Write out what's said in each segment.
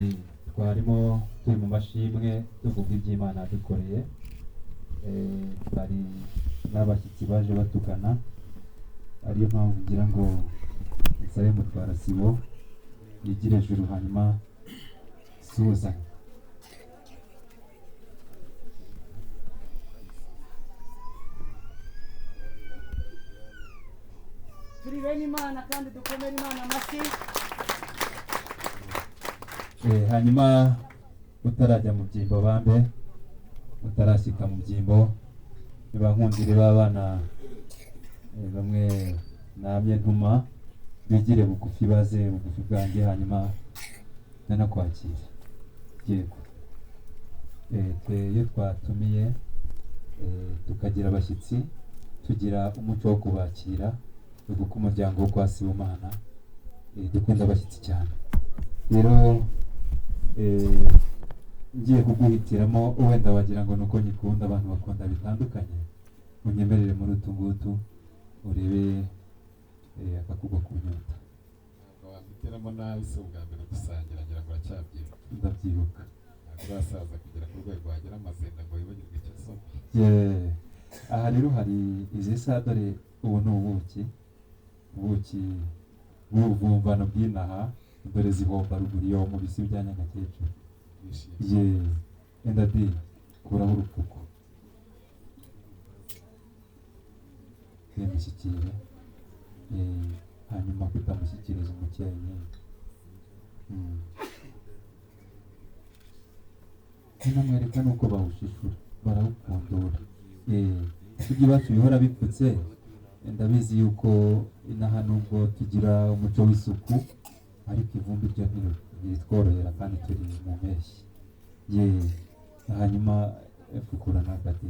Twarimo turi mu mashimwe tuvuga iby'Imana yadukoreye. Hari n'abashyitsi baje batugana, ariyo mpamvu ngira ngo nsabe Mutwara Sibo yigire ejuru hanyuma suhuzanye. Turi bene Imana kandi dukomere Imana amashyi. Hanyuma utarajya mu byimbo bambe, utarashyika mu byimbo, nibankundire b'abana bamwe namye ntuma bigire bugufi, baze bugufi bwanjye, hanyuma nanakwakira. Yego. Twe iyo twatumiye tukagira abashyitsi, tugira umuco wo kubakira, kuko umuryango wo kwa Sibomana dukunda abashyitsi cyane. Rero ngiye kuguhitiramo, wenda wagira ngo nuko nyikunda, abantu bakunda bitandukanye, unyemerere muri utu ngutu urebe akakugwa ku nyota. Ntabwo wampitiramo nabi, si ubwa mbere dusangira, ngira ngo uracyabyibuka. Ndabyibuka. Ntabwo urasaza kugera ku rwego wagira amazinda ngo wibagirwe icyo asoma. Yeah. Aha rero hari izi saha, dore ubu ni ubuki, ubuki bw'ubuvumbano bw'inaha, dore zihomba ruguru iyo mu bisi bya Nyagakecuru. Wishimye. Ye, enda di kuraho urupfuko, yemushyikire, hanyuma kutamushyikiriza umukenke. Ninamwereka nuko bawushishura barawupfundura. Tujye iwacu bihora bipfutse, ndabizi yuko inaha nubwo tugira umuco w'isuku, ariko ivumbi ryo ntiritworohera kandi turi mu mpeshyi. Ye, hanyuma fukura n'agati.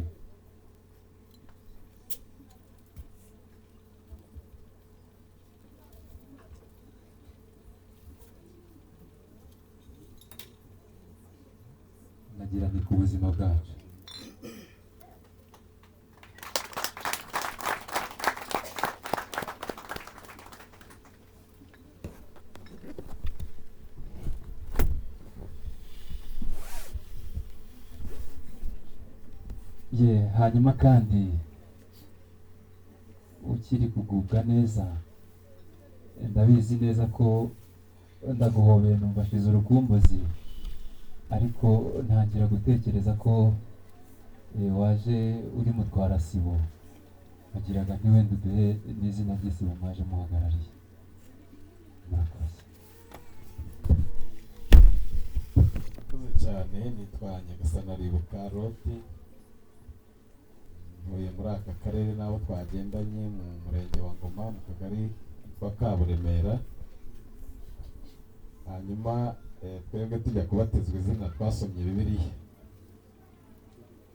Nagira ni ku buzima bwacu. Ye, hanyuma kandi ukiri kugubwa neza, ndabizi neza ko ndaguhobeye numva ashize urukumbuzi, ariko ntangira gutekereza ko waje uri Mutwara Sibo, wagiraga ntiwenda uduhe n'izina ry'isibo mwaje muhagarariye. Murakoze. Murakoze cyane. Nitwa Nyagasana Ribuka Loti, ntuye muri aka karere n'abo twagendanye mu murenge wa Ngoma mu kagari kitwa Kaburemera. Hanyuma twebwe tujya kubatizwa izina twasomye Bibiliya,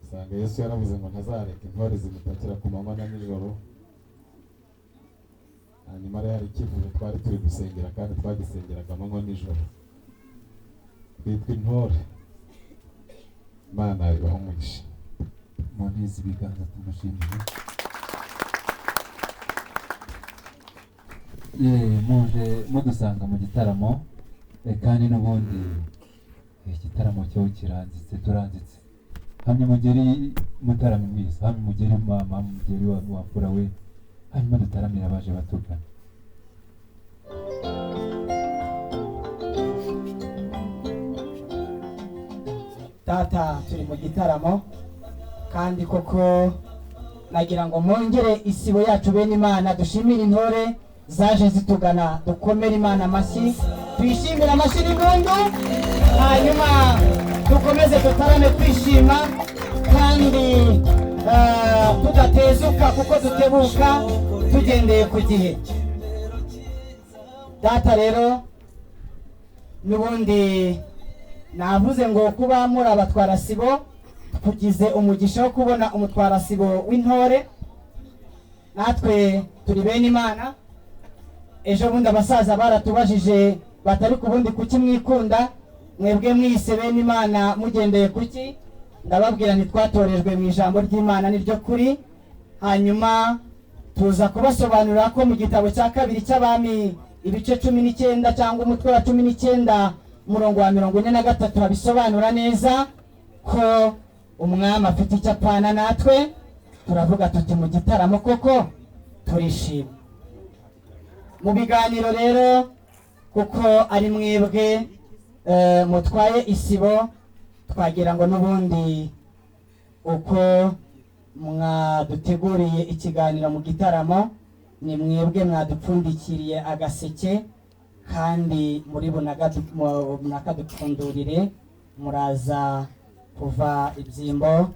usanga Yesu yaravuze ngo ntazareka intore zimutakira ku manywa na nijoro. Hanyuma rero hari icyifuzo twari turi gusengera kandi twagisengeraga amanywa nijoro, twitwa intore. Imana ibahe umugisha. Munize ibiganza tumushimire. Ye, muje mudusanga mu gitaramo, kandi n'ubundi igitaramo cyo kiranditse, turanditse. Hamwe mugeri mutarami mwiza, hamwe mugeri mama, mugeri wa wapfura we, hanyuma dutaramira abaje batugana. Data, turi mu gitaramo kandi koko nagira ngo mwongere isibo yacu bene Imana, dushimire intore zaje zitugana, dukomere Imana amashyi, tuyishimire amashyi n'impundu, hanyuma dukomeze dutarame twishima kandi tudatezuka kuko dutebuka tugendeye ku gihe. Data rero n'ubundi navuze ngo kuba muri abatwara sibo, tugize umugisha wo kubona umutwara sibo w'intore, natwe turi bene Imana. Ejo bundi abasaza baratubajije batari ku bundi kuki mwikunda mwebwe mwise bene Imana mugendeye kuki? Ndababwira ntitwatorejwe mu ijambo ry'Imana niryo kuri. Hanyuma tuza kubasobanurira ko mu gitabo cya kabiri cy'Abami ibice 19 cyangwa umutwe wa 19 umurongo wa 43 habisobanura neza ko umwami afite icyo apfana natwe. Turavuga tuti mu gitaramo koko turishima. Mu biganiro rero, kuko ari mwebwe mutwaye isibo, twagira ngo n'ubundi uko mwaduteguriye ikiganiro mu gitaramo, ni mwebwe mwadupfundikiriye agaseke, kandi muri bunakadupfundurire. Muraza kuva ibyimbo,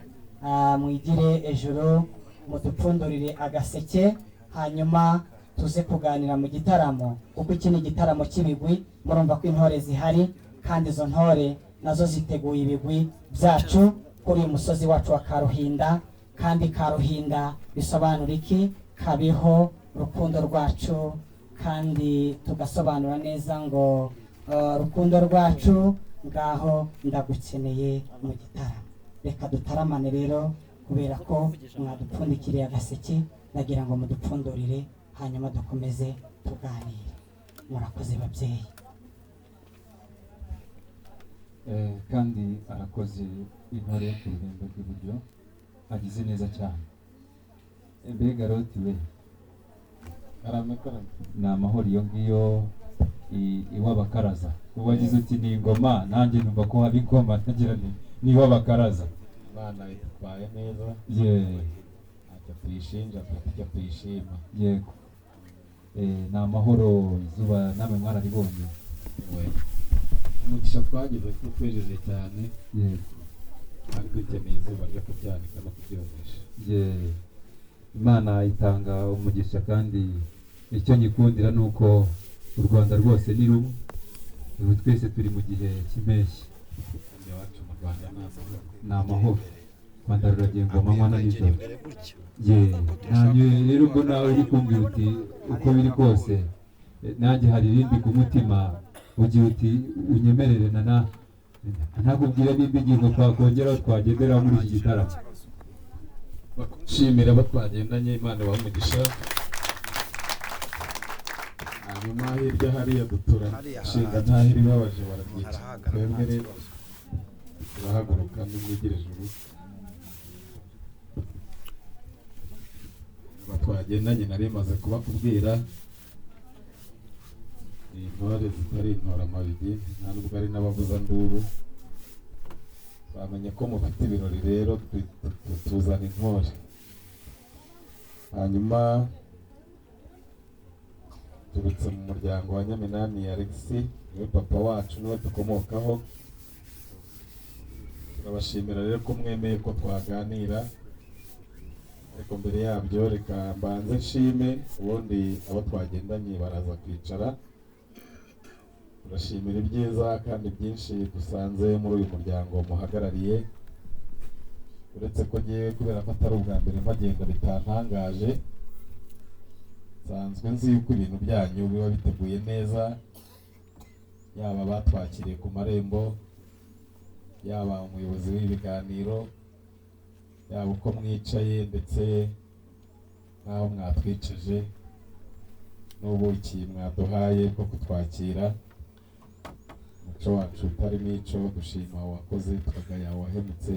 mwigire ejuru mudupfundurire agaseke, hanyuma tuze kuganira mu gitaramo, kuko iki ni igitaramo cy'ibigwi. Murumva ko intore zihari, kandi izo ntore nazo ziteguye ibigwi byacu kuri uyu musozi wacu wa Karuhinda. Kandi Karuhinda bisobanura iki? Kabiho rukundo rwacu. Kandi tugasobanura neza ngo rukundo rwacu, ngaho ndagukeneye mu gitaramo. Reka dutaramane rero, kubera ko mwadupfundikiriye agaseke, ndagira ngo mudupfundurire, hanyuma dukomeze tuganire. Murakoze babyeyi. Kandi arakoze intore yo ku ruhembe rw'iburyo, agize neza cyane. Mbega Loti we, Karame, karame. Ni amahoro iyo ngiyo iw'abakaraza. Wagize uti ni ingoma, nanjye numva ko haba ingoma, ntagira nti ni iw'abakaraza. Imana itwaye neza, ye ntacyo tuyishinja, dufite icyo tuyishima. Yego. Ni amahoro, izuba namwe mwararibonye. We, umugisha twagize ko twejeje cyane, yego kandi dukeneye izuba ryo kubyanika no kubyumisha. Ye, Imana itanga umugisha, kandi icyo nyikundira ni uko u Rwanda rwose ni rumwe. Ubu twese turi mu gihe cy'impeshyi. Kandi iwacu mu Rwanda ni amahoro. Ni amahoro, u Rwanda ruragendwa amanywa na nijoro. Ye, nanjye rero ubwo nawe uri kumbwira uti uko biri kose, nanjye hari irindi ku mutima, ugira uti unyemerere nana ntakubwire n'indi ngingo twakongeraho twagenderaho muri iki gitaramo. Bakushimira abo twagendanye, Imana ibahe umugisha. Hanyuma hirya hariya dutura nshinga ntaho ibabaje barabyica, twebwe rero turahaguruka n'imyigire ijuru. Aba twagendanye nari maze kubakubwira, ni intore zitari intoramabigi, nta nubwo ari n'abavuzanduru. Bamenye ko mufite ibirori rero, tuzana intore. Hanyuma turutse mu muryango wa Nyaminani Alexis, niwe papa wacu, niwe dukomokaho. Turabashimira rero ko mwemeye ko twaganira, ariko mbere yabyo reka mbanze nshime, ubundi abo twagendanye baraza kwicara. Turashimira ibyiza kandi byinshi dusanze muri uyu muryango muhagarariye, uretse ko ngewe kubera ko atari ubwa mbere mpagenda bitantangaje, nsanzwe nzi yuko ibintu byanyu biba biteguye neza, yaba abatwakiriye ku marembo, yaba umuyobozi w'ibiganiro, yaba uko mwicaye ndetse n'aho mwatwicaje, n'ubuki mwaduhaye bwo kutwakira. Umuco wacu utarimo ico, dushima uwakoze tukagaya uwahemutse.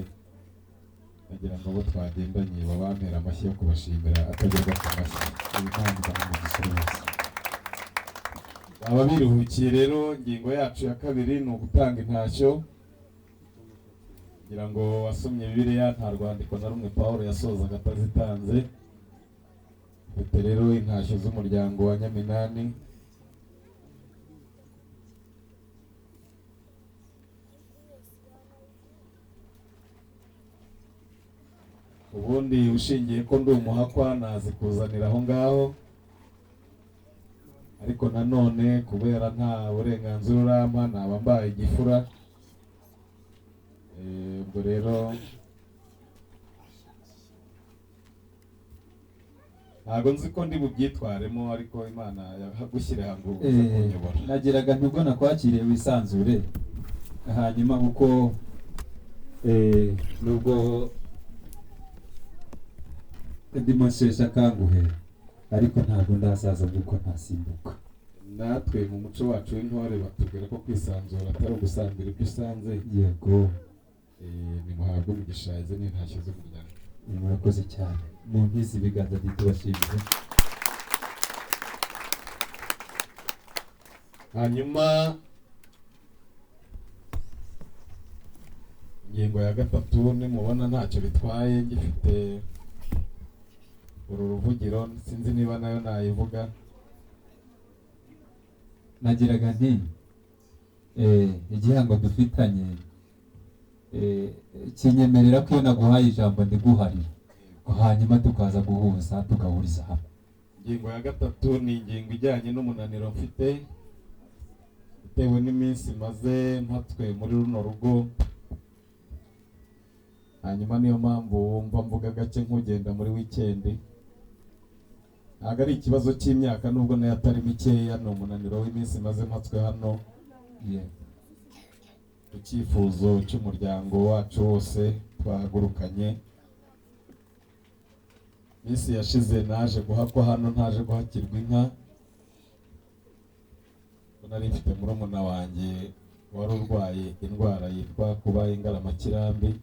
Nagira ngo abo twagendanye babampera amashyi yo kubashimira atagerwa ku mashyi. Imana ibahe umugisha rwose. Baba biruhukiye rero. Ingingo yacu ya kabiri ni ugutanga intashyo. Kugira ngo wasomye Bibiliya, nta rwandiko na rumwe Pawulo yasozaga atazitanze. Dufite rero intashyo z'umuryango wa Nyaminani. Ubundi ushingiye ko ndi umuhakwa nazikuzanira aho ngaho, ariko nanone kubera nta burenganzira urampa naba mbaye igifura. Ubwo rero ntabwo nzi ko ndi bubyitwaremo, ariko Imana yagushyire ngo uze kunyobora. Nagiraga nti ubwo nakwakiriye wisanzure, hanyuma kuko nubwo ndimo nsheshe akanguhe, ariko ntabwo ndasaza kuko ntasimbuka. Natwe mu muco wacu w'intore batubwira ko kwisanzura atari ugusambira ibyo usanze. Yego. Nimuhabwe umugisha, izi ni intashyo z'umuryango. Murakoze cyane, mu nkizi ibiganza tubashimire. Hanyuma ingingo ya gatatu, nimubona ntacyo bitwaye ngifite uru ruvugiro, sinzi niba nayo nayivuga. Nagiraga nti igihango dufitanye kinyemerera ko iyo naguhaye ijambo ndiguharira, hanyuma tukaza guhuza tugahuriza hamwe. Ingingo ya gatatu ni ingingo ijyanye n'umunaniro mfite bitewe n'iminsi maze mpatswe muri runo rugo. Hanyuma niyo mpamvu wumva mvuga gake nk'ugenda muri wikendi. Ntabwo ari ikibazo cy'imyaka nubwo nayo atari mikeya, ni umunaniro w'iminsi maze mpatswe hano. Ku cyifuzo cy'umuryango wacu wose twahagurukanye, iminsi yashize naje guhakwa hano, ntaje guhakirwa inka. Nari mfite murumuna wanjye wari urwaye indwara yitwa kuba ingaramakirambi.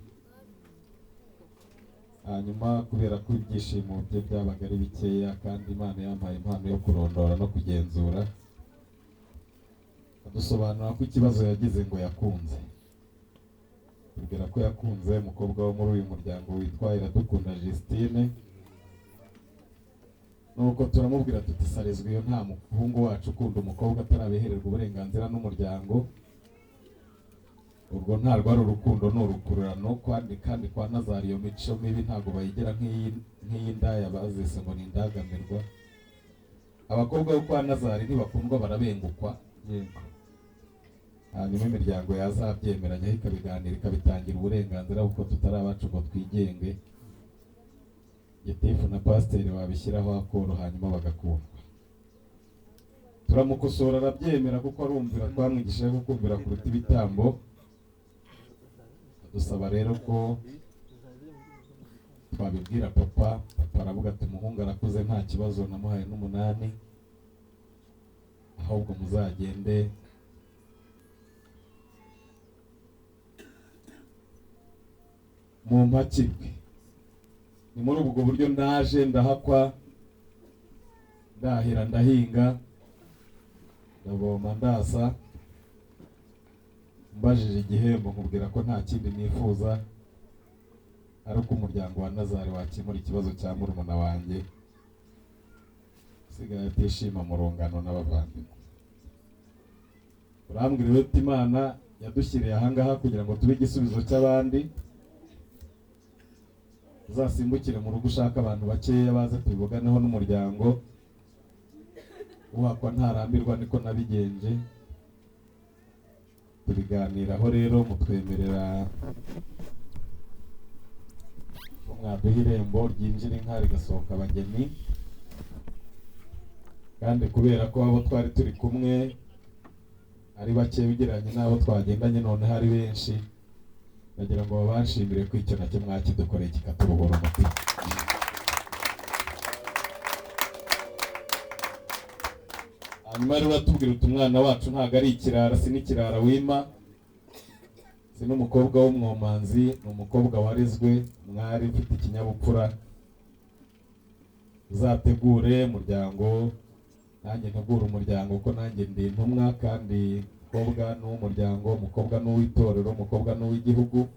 Hanyuma kubera ko ibyishimo bye byabaga ari bikeya, kandi Imana yampaye impano yo kurondora no kugenzura, adusobanura ko ikibazo yagize ngo yakunze, tubwira ko yakunze umukobwa wo muri uyu muryango witwa Iradukunda Justine. Nuko turamubwira tuti sarizwa iyo nta muhungu wacu ukunda umukobwa atarabihererwa uburenganzira n'umuryango. Urwo ntarwo ari urukundo, ni urukururano. Kandi kwa Nazari iyo mico mibi ntabwo bayigira nk'iy'indaya bazise ngo ni indagamirwa. Abakobwa bo kwa Nazari ntibakundwa, barabengukwa. Yego. Hanyuma imiryango yazabyemeranya ikabiganira ikabitangira uburenganzira, kuko tutari abacu ngo twigenge. Gitifu na pasiteri babishyiraho akoro, hanyuma bagakundwa. Turamukosora arabyemera, kuko arumvira, twamwigishije ko kumvira kuruta ibitambo. Dusaba rero ko twabibwira papa. Papa aravuga ati umuhungu arakuze nta kibazo, namuhaye n'umunani, ahubwo muzagende mumpakirwe. Ni muri ubwo buryo naje ndahakwa, ndahira, ndahinga, ndavoma, ndasa. Mbajije igihembo nkubwira ko nta kindi nifuza ari uko umuryango wa Nazari wakemura ikibazo cya murumuna wanjye usigaye atishima mu rungano n'abavandimwe. Urambwira uti Imana yadushyiriye ahangaha kugira ngo tube igisubizo cy'abandi, uzasimbukire mu rugo ushaka abantu bakeya baze tubivuganeho n'umuryango. Uhakwa ntarambirwa, niko nabigenje. Tubiganiraho rero, mutwemerera ko mwaduha irembo ryinjira inka rigasohoka abageni. Kandi kubera ko abo twari turi kumwe ari bake ugereranye n'abo twagendanye, noneho ari benshi, bagira ngo babanshimire ko icyo nacyo mwakidukoreye kikaturuhura umutima. Hanyuma rero batubwira uti umwana wacu ntabwo ari ikirara, si n'ikirara wima, si n'umukobwa w'umwomanzi, ni umukobwa warezwe, mwari ufite ikinyabupfura. Uzategure umuryango, nanjye ntegure umuryango, kuko nanjye ndi intumwa, kandi umukobwa ni uw'umuryango, umukobwa ni uw'itorero, umukobwa ni uw'igihugu.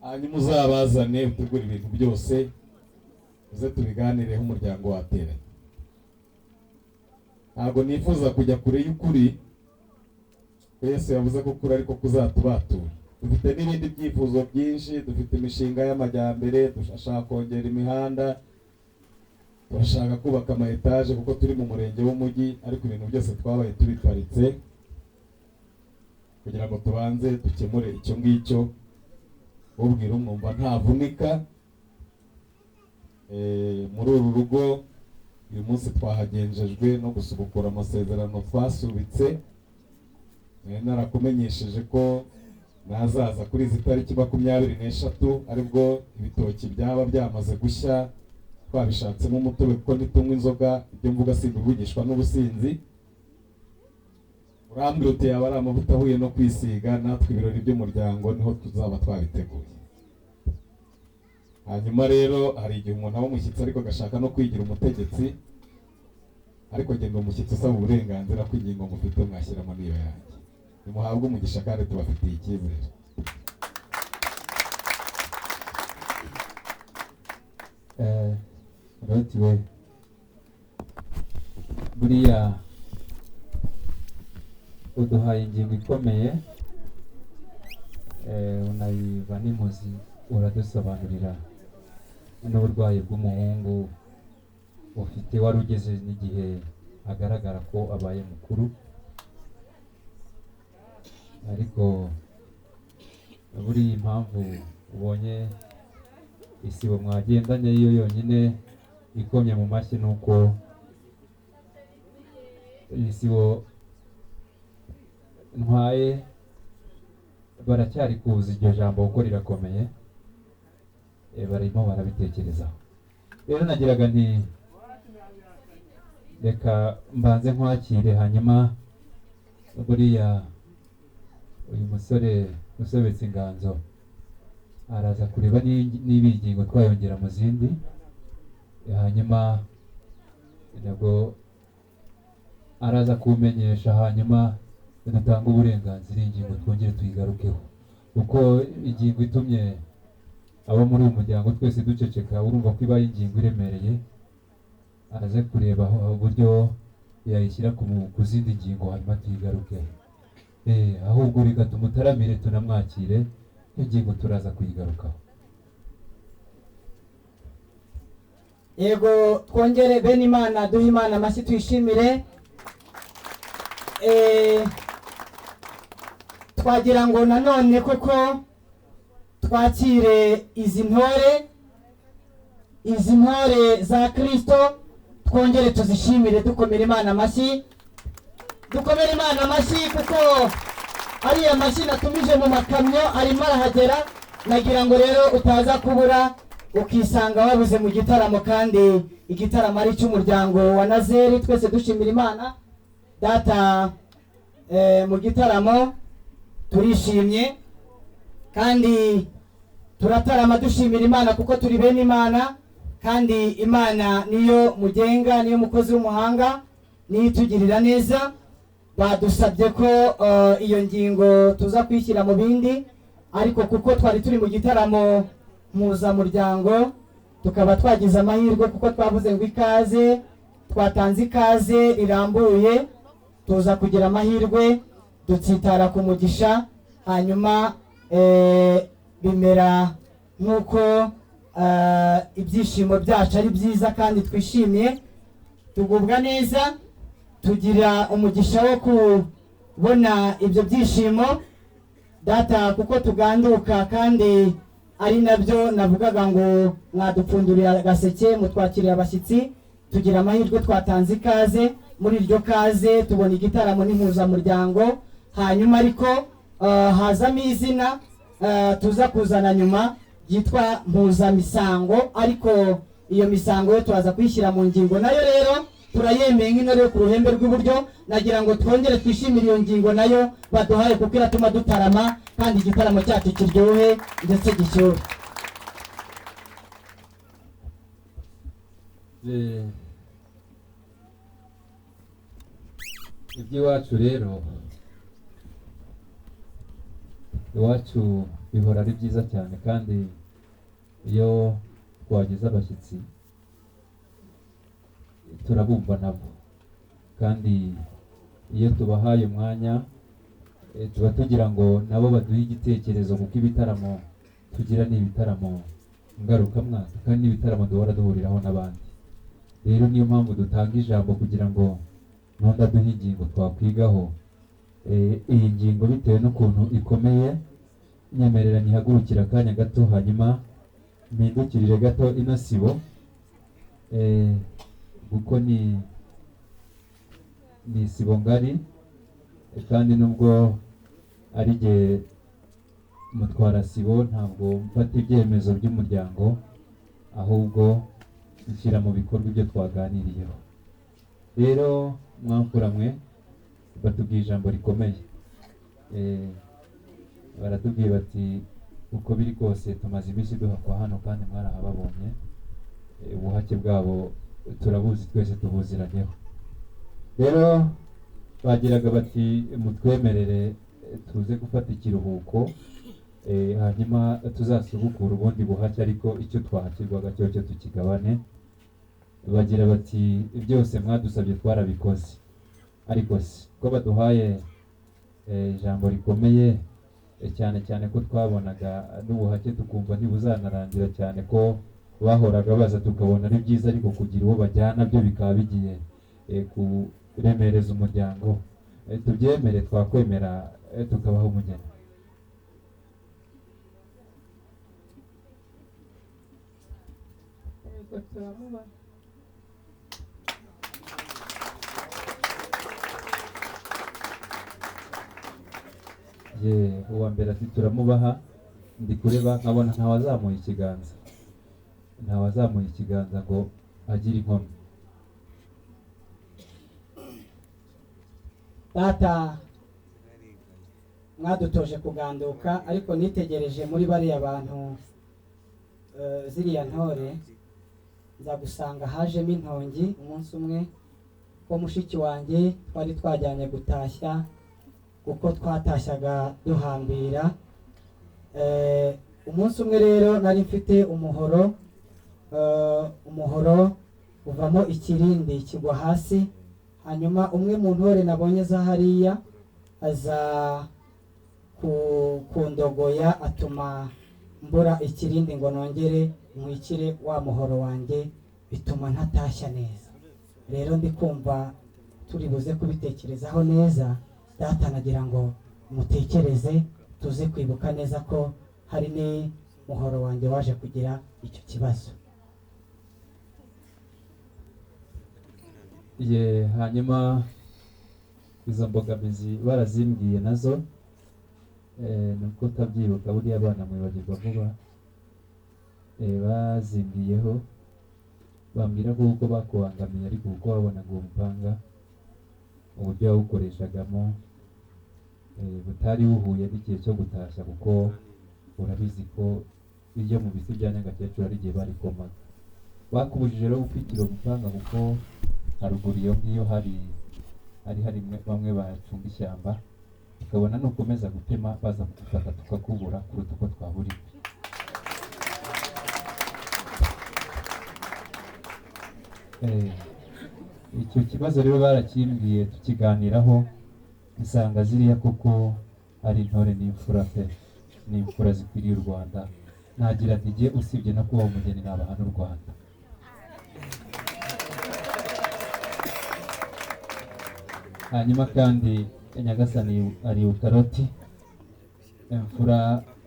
Hanyuma uzabazane, utegure ibintu byose, uze tubiganireho umuryango wateranye. Ntabwo nifuza kujya kure y'ukuri, Yesu yavuze ko kuri ariko kuzatubatura. Dufite n'ibindi byifuzo byinshi, dufite imishinga y'amajyambere, dushaka kongera imihanda, turashaka kubaka ama etaje kuko turi mu murenge w'umujyi, ariko ibintu byose twabaye tubiparitse kugira ngo tubanze dukemure icyo ngicyo. Ubwira umwumva ntavunika. Muri uru rugo uyu munsi twahagenjejwe no gusubukura amasezerano twasubitse. Narakumenyesheje ko nazaza kuri izi tariki 23, aribwo ibitoki byaba byamaze gushya, Twabishatsemo umutobe kuko ntitunywa inzoga, ibyo mvuga simbivugishwa n'ubusinzi. Urambwira uti yaba ari amavuta ahuye no kwisiga, natwe ibirori by'umuryango niho tuzaba twabiteguye. Hanyuma rero hari igihe umuntu aba umushyitsi ariko agashaka no kwigira umutegetsi, ariko genda umushyitsi usaba uburenganzira ko ingingo mufite mwashyiramo n'iyo yanjye. Nimuhabwe umugisha kandi tubafitiye icyizere. Loti we, buriya uduhaye ingingo ikomeye, unayiva n'imuzi, uradusobanurira n'uburwayi bw'umuhungu ufite wari ugeze n'igihe agaragara ko abaye mukuru, ariko buriya impamvu ubonye isibo mwagendanye yo yonyine ikomye mu mashyi nuko isibo ntwaye baracyari kuza iryo jambo kuko rirakomeye, barimo barabitekerezaho. Rero nagiraga nti reka mbanze nkwakire, hanyuma buriya uyu musore usobetse inganzo araza kureba niba iyi ngingo twayongera mu zindi, hanyuma nabwo araza kumenyesha, hanyuma dutanga uburenganzira iyi ngingo twongere tuyigarukeho, kuko ingingo itumye abo muri uyu muryango twese duceceka, urumva ko ibaye ingingo iremereye, aze kureba uburyo yayishyira ku zindi ngingo hanyuma tuyigarukeho. Ahubwo reka tumutaramire tunamwakire, ingingo turaza kuyigarukaho. Yego, twongere bene Imana duhe Imana amashyi tuyishimire. Twagira ngo nanone koko twakire izi ntore, izi ntore za Kristo, twongere tuzishimire, dukomere Imana amashyi, dukomere Imana amashyi, kuko ariya mashyi natumije mu makamyo arimo arahagera. Nagira ngo rero utaza kubura ukisanga wabuze mu gitaramo, kandi igitaramo ari icy'umuryango wa Nazeri. Twese dushimira Imana data. Mu gitaramo turishimye kandi turatarama dushimira Imana kuko turi bene Imana, kandi Imana niyo mugenga, niyo mukozi w'umuhanga, niyo itugirira neza. Badusabye ko iyo ngingo tuza kwishyira mu bindi, ariko kuko twari turi mu gitaramo mpuzamuryango tukaba twagize amahirwe kuko twavuze ngo ikaze, twatanze ikaze rirambuye, tuza kugira amahirwe dutsitara ku mugisha, hanyuma bimera nk'uko ibyishimo byacu ari byiza kandi twishimiye, tugubwa neza, tugira umugisha wo kubona ibyo byishimo data, kuko tuganduka kandi ari nabyo navugaga ngo mwadupfundurira agaseke, mutwakirira abashyitsi, tugira amahirwe twatanze ikaze, muri iryo kaze tubona igitaramo n'impuzamuryango, hanyuma ariko hazamo izina tuza kuzana nyuma ryitwa mpuzamisango, ariko iyo misango yo turaza kuyishyira mu ngingo nayo rero turayemeye nk'intore yo ku ruhembe rw'iburyo. Nagira ngo twongere twishimire iyo ngingo nayo baduhaye, kuko iratuma dutarama kandi igitaramo cyacu kiryohe ndetse gishyuhe. Iby'iwacu rero, iwacu bihora ari byiza cyane, kandi iyo twagize abashyitsi turabumva nabo, kandi iyo tubahaye umwanya tuba tugira ngo nabo baduhe igitekerezo, kuko ibitaramo tugira ni ibitaramo ngarukamwaka kandi ni ibitaramo duhora duhuriraho n'abandi. Rero niyo mpamvu dutanga ijambo kugira ngo nunda duhe ingingo twakwigaho. Iyi ngingo bitewe n'ukuntu ikomeye, nyemerera nihagurukira akanya gato, hanyuma mpindukirire gato ino sibo, kuko ni isibo ngari, kandi nubwo ari jye mutwara sibo ntabwo mfata ibyemezo by'umuryango, ahubwo nshyira mu bikorwa ibyo twaganiriyeho. Rero mwamfura mwe, batubwiye ijambo rikomeye. Baratubwiye bati uko biri kose tumaze iminsi duhakwa hano kandi mwarahababonye. Ubuhake bwabo turabuzi twese, tubuziranyeho. Rero bagiraga bati mutwemerere tuze gufata ikiruhuko, hanyuma tuzasubukura ubundi buhake, ariko icyo twahakirwaga cyo cyo tukigabane. Bagira bati byose mwadusabye twarabikoze, ariko se ko baduhaye ijambo rikomeye, cyane cyane ko twabonaga n'ubuhake tukumva ntibuzanarangira, cyane ko bahoraga baza tukabona ari byiza, ariko kugira uwo bajyana byo bikaba bigiye kuremereza umuryango. Tubyemere, twakwemera, tukabaho umugeni. Yego, turamubaha. Ye, uwa mbere ati turamubaha. Ndi kureba nkabona ntawazamuye ikiganza, ntawazamuye ikiganza ngo agire inkomyi. Data, mwadutoje kuganduka, ariko nitegereje muri bariya bantu, ziriya ntore, nza gusanga hajemo intongi umunsi umwe ko mushiki wanjye twari twajyanye gutashya, kuko twatashyaga duhambira. Umunsi umwe rero nari mfite umuhoro, umuhoro uvamo ikirindi kigwa hasi, hanyuma umwe mu ntore nabonye za hariya aza kundogoya, atuma mbura ikirindi ngo nongere nkwikire wa muhoro wanjye, bituma ntatashya neza. Rero ndi kumva turi buze kubitekerezaho neza. Data, nagira ngo mutekereze, tuze kwibuka neza ko hari n'umuhoro wanjye waje kugira icyo kibazo. Ye, hanyuma izo mbogamizi barazimbwiye nazo, nuko utabyibuka, buriya abana mwibagirwa vuba. Bazimbwiyeho bambwira ko uko bakubangamiye, ariko uko wabonaga uwo mupanga uburyo yawukoreshagamo, butari buhuye n'igihe cyo gutashya, kuko urabizi ko ibyo mu bisi bya Nyagakecuru ari igihe barikomaga. Bakubujije rero gukwikira uwo mupanga, kuko haruguru iyo ngiyo hari hari bamwe bacunga ishyamba, tukabona nukomeza gutema baza kugufata tukakubura kuruta uko twaburiwe. Icyo kibazo rero barakimbwiye tukiganiraho, nsanga ziriya koko ari intore n'imfura pe, n'imfura zikwiriye u Rwanda. Nagira nti jye usibye no kuba umugeni nabaha n'u Rwanda. Hanyuma kandi Nyagasani ari ukaroti, imfura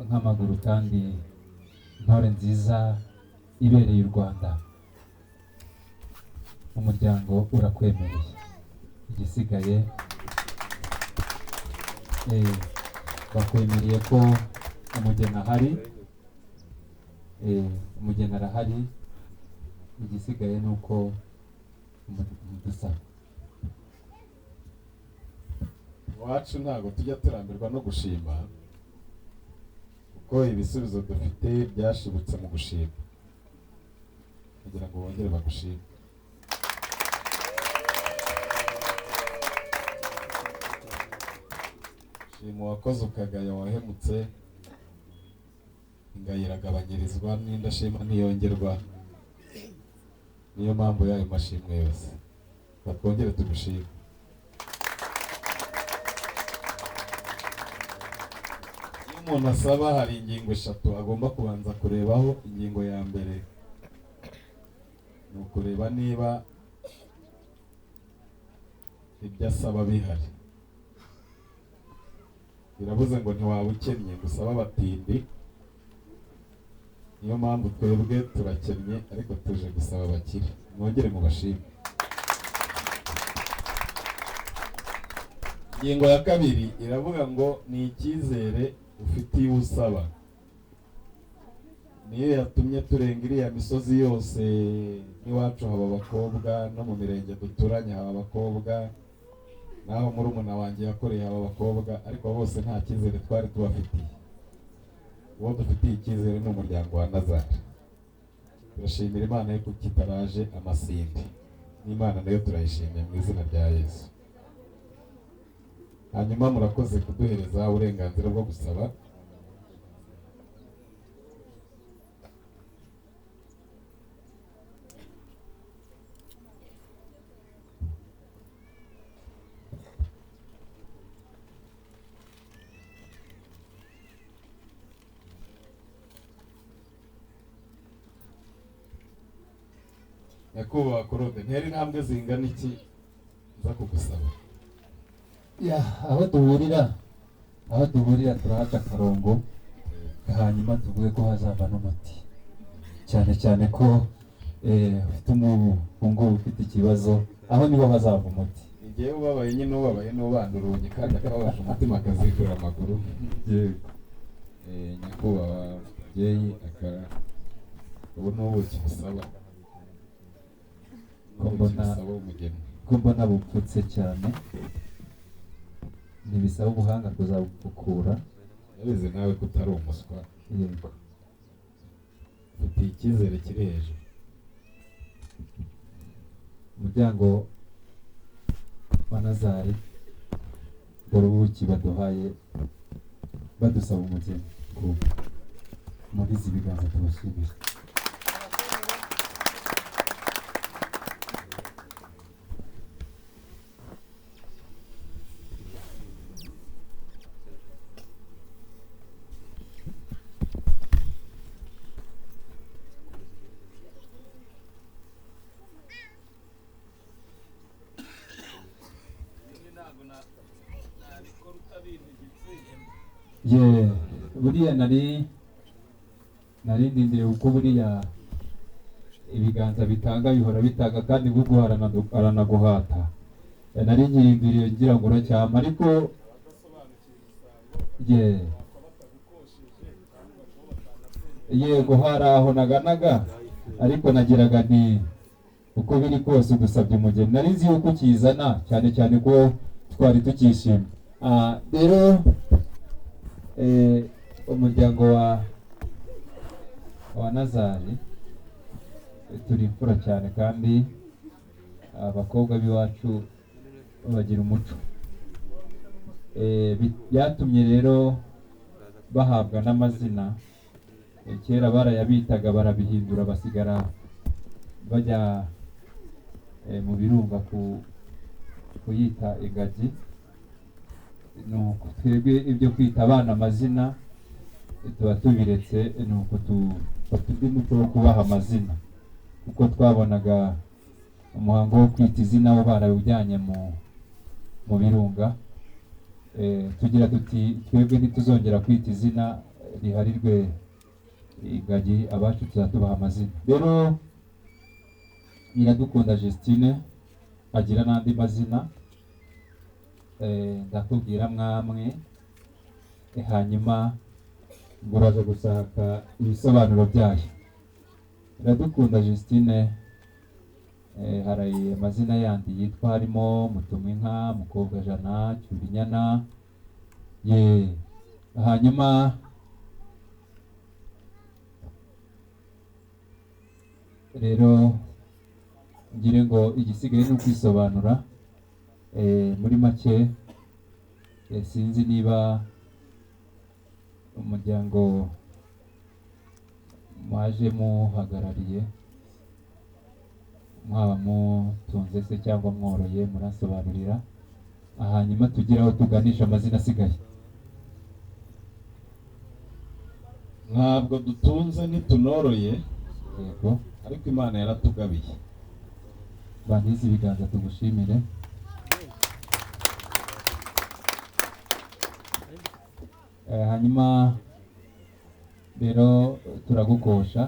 nk'amaguru kandi intore nziza ibereye u Rwanda. Umuryango urakwemereye, igisigaye bakwemereye ko umugeni ahari, umugeni arahari, igisigaye ni uko mudusaba. Iwacu ntabwo tujya turambirwa no gushima, kuko ibisubizo dufite byashibutse mu gushima, kugira ngo bongere bagushime. Shima uwakoze ukagaya wahemutse, ingayi iragabanyirizwa n'indashima ntiyongerwa. Niyo mpamvu y'ayo mashimwe yose, batwongere tugushime. Iyo umuntu asaba hari ingingo eshatu agomba kubanza kurebaho. Ingingo ya mbere ni ukureba niba ibyo asaba bihari. Biravuze ngo ntiwaba ukennye ngo usabe abatindi. Niyo mpamvu twebwe turakennye, ariko tuje gusaba abakire. Mwongere mubashime. Ingingo ya kabiri iravuga ngo ni icyizere ufitiye usaba. Niyo yatumye turenga iriya misozi yose. N'iwacu haba abakobwa, no mu mirenge duturanye haba abakobwa, naho murumuna wanjye yakoreye haba abakobwa, ariko bose nta cyizere twari tubafitiye. Uwo dufitiye icyizere ni umuryango wa Nazari. Turashimira Imana yuko kitaraje amasinde, n'Imana nayo turayishimiye mu izina rya Yesu. Hanyuma murakoze kuduhereza uburenganzira bwo gusaba. Nyakubahwa Claude, ntera intambwe zingana iki nza kugusaba? Ya, aho duhurira turahaca akarongo, hanyuma tuvuge ko hazava n'umuti, cyane cyane ko ufite umuhungu ufite ikibazo, aho niho hazava umuti. Igihe ubabaye nyine ubabaye n'ubanda urugi kandi akababaje umutima akazikura amaguru. Yego. Nyakubahwa mubyeyi, ubu ni ubuki busaba. Ko mbona bupfutse cyane, ntibisaba ubuhanga kuzabupfukura. Yabize nawe ko utari umuswa. Yego. Ufite icyizere kiri hejuru. Umuryango wa Nazari, dore ubuki baduhaye badusaba umugeni. Muri izi biganza tubashimira. Ye, buriya nari ndindiriye kuko buriya ibiganza bitanga bihora bitanga, kandi guguha aranaguhata. Nari nkirindiriye ngira ngo uracyama, ariko ye yego hari aho naganaga, ariko nagiraga nti uko biri kose udusabye umugeni. Nari nzi yuko ukizana, cyane cyane ko twari tukishima. Rero umuryango wa Nazari turi imfura cyane, kandi abakobwa b'iwacu bagira umuco. Byatumye rero bahabwa n'amazina. Kera barayabitaga barabihindura, basigara bajya mu birunga kuyita ingagi. Nuko twebwe ibyo kwita abana amazina tuba tubiretse, nuko tufata undi muco wo kubaha amazina, kuko twabonaga umuhango wo kwita izina wo barawujyanye mu birunga. Tugira tuti twebwe ntituzongera kwita izina riharirwe ingagi, abacu tuzatubaha amazina. Rero Iradukunda Justine agira n'andi mazina, ndakubwira mwamwe, hanyuma nguraje gushaka ibisobanuro byayo. Iradukunda Justine, hari amazina yandi yitwa, harimo Mutumwinka, Mukobwa Jana, Cyurinyana. Ye, hanyuma rero ngire ngo igisigaye ni ukwisobanura. Muri make, sinzi niba umuryango mwaje muhagarariye mwaba mutunze se cyangwa mworoye, murasobanurira, hanyuma tugire aho tuganisha amazina asigaye. Ntabwo dutunze ntitunoroye. Yego. Ariko Imana yaratugabiye. Bantize ibiganza tugushimire. Hanyuma rero turagukosha,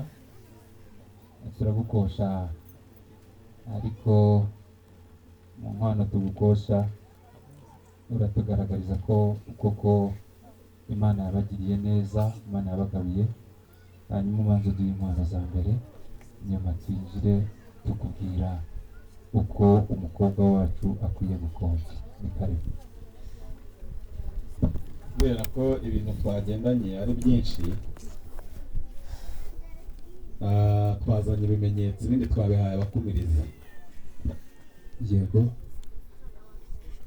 ariko mu nkwano tugukosha uratugaragariza ko koko Imana yabagiriye neza, Imana yabagabiye. Hanyuma ubanze uduhe inkwano za mbere, nyuma twinjire tukubwira uko umukobwa wacu akwiye gukonja. Ni karibu. Kubera ko ibintu twagendanye ari byinshi, twazanye ibimenyetso, ibindi twabihaye abakumirizi. Yego.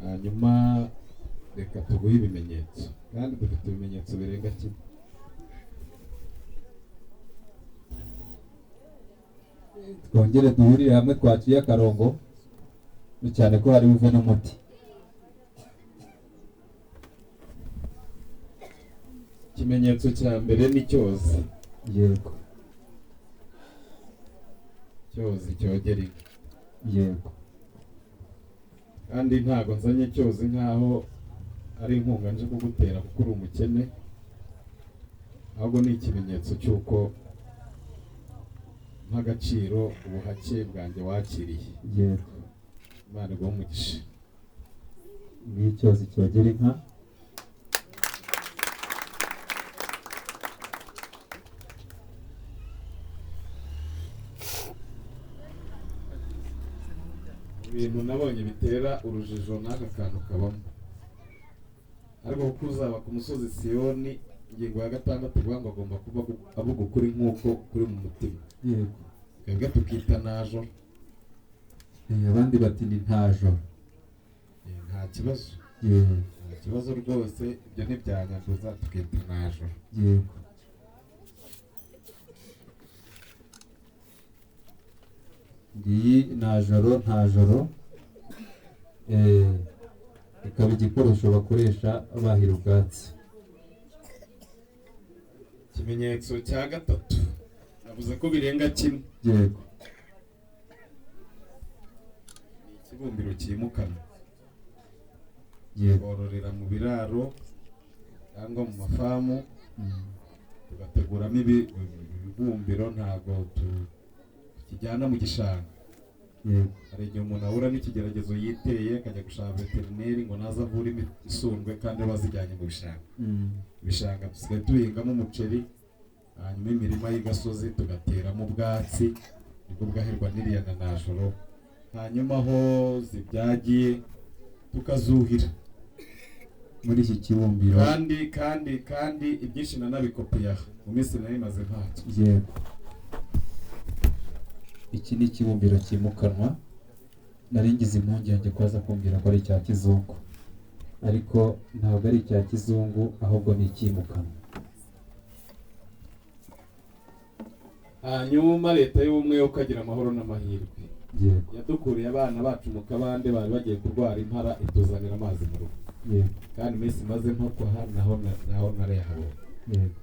Hanyuma reka tuguhe ibimenyetso, kandi dufite ibimenyetso birenga kimwe. Twongere duhurire hamwe, twaciye akarongo cyane ko hari buve n'umuti. Ikimenyetso cya mbere ni cyozi. Yego. Cyozi cyogera inka. Yego. Kandi ntago nzanye cyozi nkaho ari inkunga nje kugutera kuko uri umukene, ahubwo ni ikimenyetso cy'uko nk'agaciro ubuhake bwanjye wakiriye. Yego. Imana iguhe umugisha. Ni icyozi cyogera inka. Ibintu nabonye bitera urujijo n'aka kantu kabamo, ariko kuko uzaba ku musozi Siyoni, ingingo ya 6 ivuga ngo agomba kuba avuga ukuri nk'uko kuri mu mutima. Yego. Twebwe tukita najoro. Abandi bati ni ntajoro. Nta kibazo. Yego. Nta kibazo rwose, ibyo ntibyanyanduza, tukita najoro. Yego. Ngiyi najoro ntajoro, ikaba igikoresho bakoresha bahira ubwatsi. Ikimenyetso cya 3 navuze ko birenga kimwe. Yego. Ni ikibumbiro cyimukanwa. Yego. Bororera mu biraro cyangwa mu mafamu, tugateguramo ibibumbiro, ntabwo tukijyana mu gishanga. Yego. Hari igihe umuntu ahura n'ikigeragezo yiteye akajya gushaka veterineri ngo naze avure isundwe, kandi bazijyanye mu bishanga. Ibishanga dusigaye duhingamo umuceri, hanyuma imirima y'igasozi tugateramo ubwatsi, nibwo bwahirwa n'iriya na najoro, hanyuma aho zibyagiye tukazuhira muri iki kibumbiro. Kandi ibyinshi nanabikopiye aha mu minsi nari maze ntacyo. Yego. Iki ni ikibumbiro cyimukanwa. Nari ngize impungenge ko aza kumbwira ko ari icya kizungu, ariko ntabwo ari icya kizungu, ahubwo ni icyimukanwa. Hanyuma leta y'ubumwe yo kagira amahoro n'amahirwe. Yego. Yadukuriye abana bacu mu kabande bari bagiye kurwara impara, ituzanira amazi mu rugo. Yego. Kandi iminsi maze nko kwa naho narayahabonye. Yego.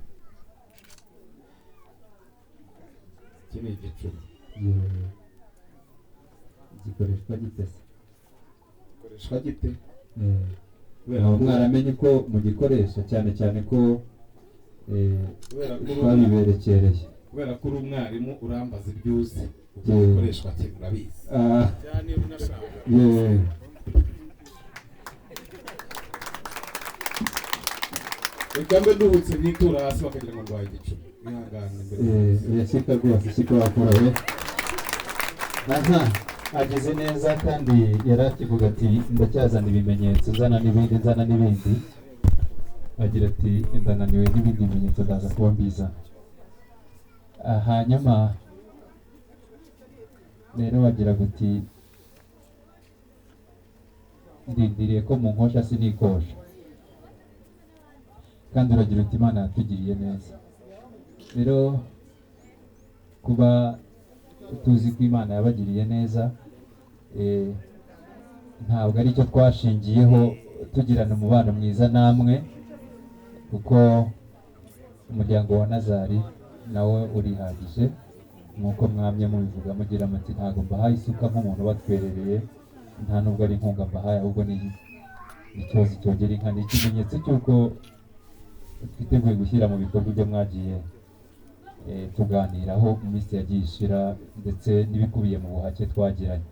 Iki ni igicuma. Yego. Gikoreshwa gite se? Gikoreshwa gite? Aho mwaramenye ko mugikoresha, cyane cyane ko twabiberekereye. Kubera ko uri umwarimu urambaza ibyo uzi, uko gikoreshwa cyane urabizi. Cyane unashaka. Reka mbe nduhutse ntitura hasi bakagira ngo ndwaye igicuma. Mwihangane mbere. Yashyika rwose, shyika wakora we. Aha, ageze neza kandi yarakivuga ati ndacyazana ibimenyetso, nzana n'ibindi, nzana n'ibindi. Agira ati ndananiwe n'ibindi bimenyetso ndaza kuba mbizana. Hanyuma rero bagira guti ndindiriye ko mu nkosha sinikosha. Kandi uragira uti Imana yatugiriye neza. Rero kuba tuzi ko Imana yabagiriye neza, ntabwo ari cyo twashingiyeho tugirana umubano mwiza namwe, kuko umuryango wa Nazari nawe urihagije nk'uko mwamye mubivuga mugira muti ntabwo mbahaye isuka nk'umuntu batwerereye, nta nubwo ari inkunga mbahaye, ahubwo ni icyozi cyogera inka, ni ikimenyetso cy'uko twiteguye gushyira mu bikorwa ibyo mwagiye tuganiraho mu minsi yagiye ishira, ndetse n'ibikubiye mu buhake twagiranye.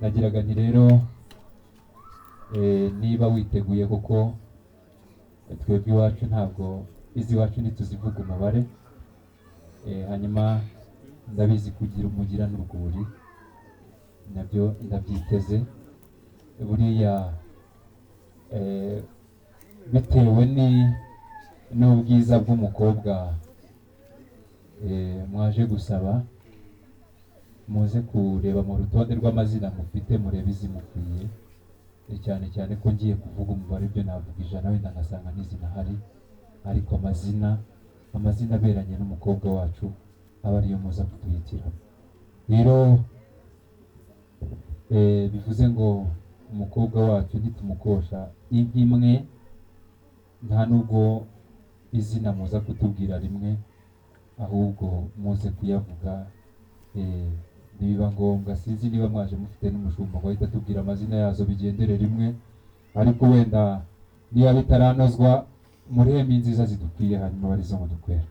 Nagiraga nti rero niba witeguye, kuko twebwe iwacu ntabwo izi iwacu ntituzivuga umubare, Hanyuma ndabizi kugira umugira n'urwuri nabyo ndabyiteze. Buriya bitewe n'ubwiza bw'umukobwa mwaje gusaba, muze kureba mu rutonde rw'amazina mufite, murebe izimukwiye. Cyane cyane ko ngiye kuvuga umubare, ibyo navuga 100 wenda ngasanga ntizinahari, ariko amazina aberanye n'umukobwa wacu aba ariyo muza kuduhitiramo. Rero bivuze ngo umukobwa wacu nitumukosha inka imwe, nta nubwo izina muza kutubwira rimwe, ahubwo muze kuyavuga nibiba ngombwa. Sinzi niba mwaje mufite n'umushumba ngo ahite atubwira amazina yazo bigendere rimwe, ariko wenda niba bitaranozwa murebe inziza zidukwiye, hanyuma barizo mudukwera.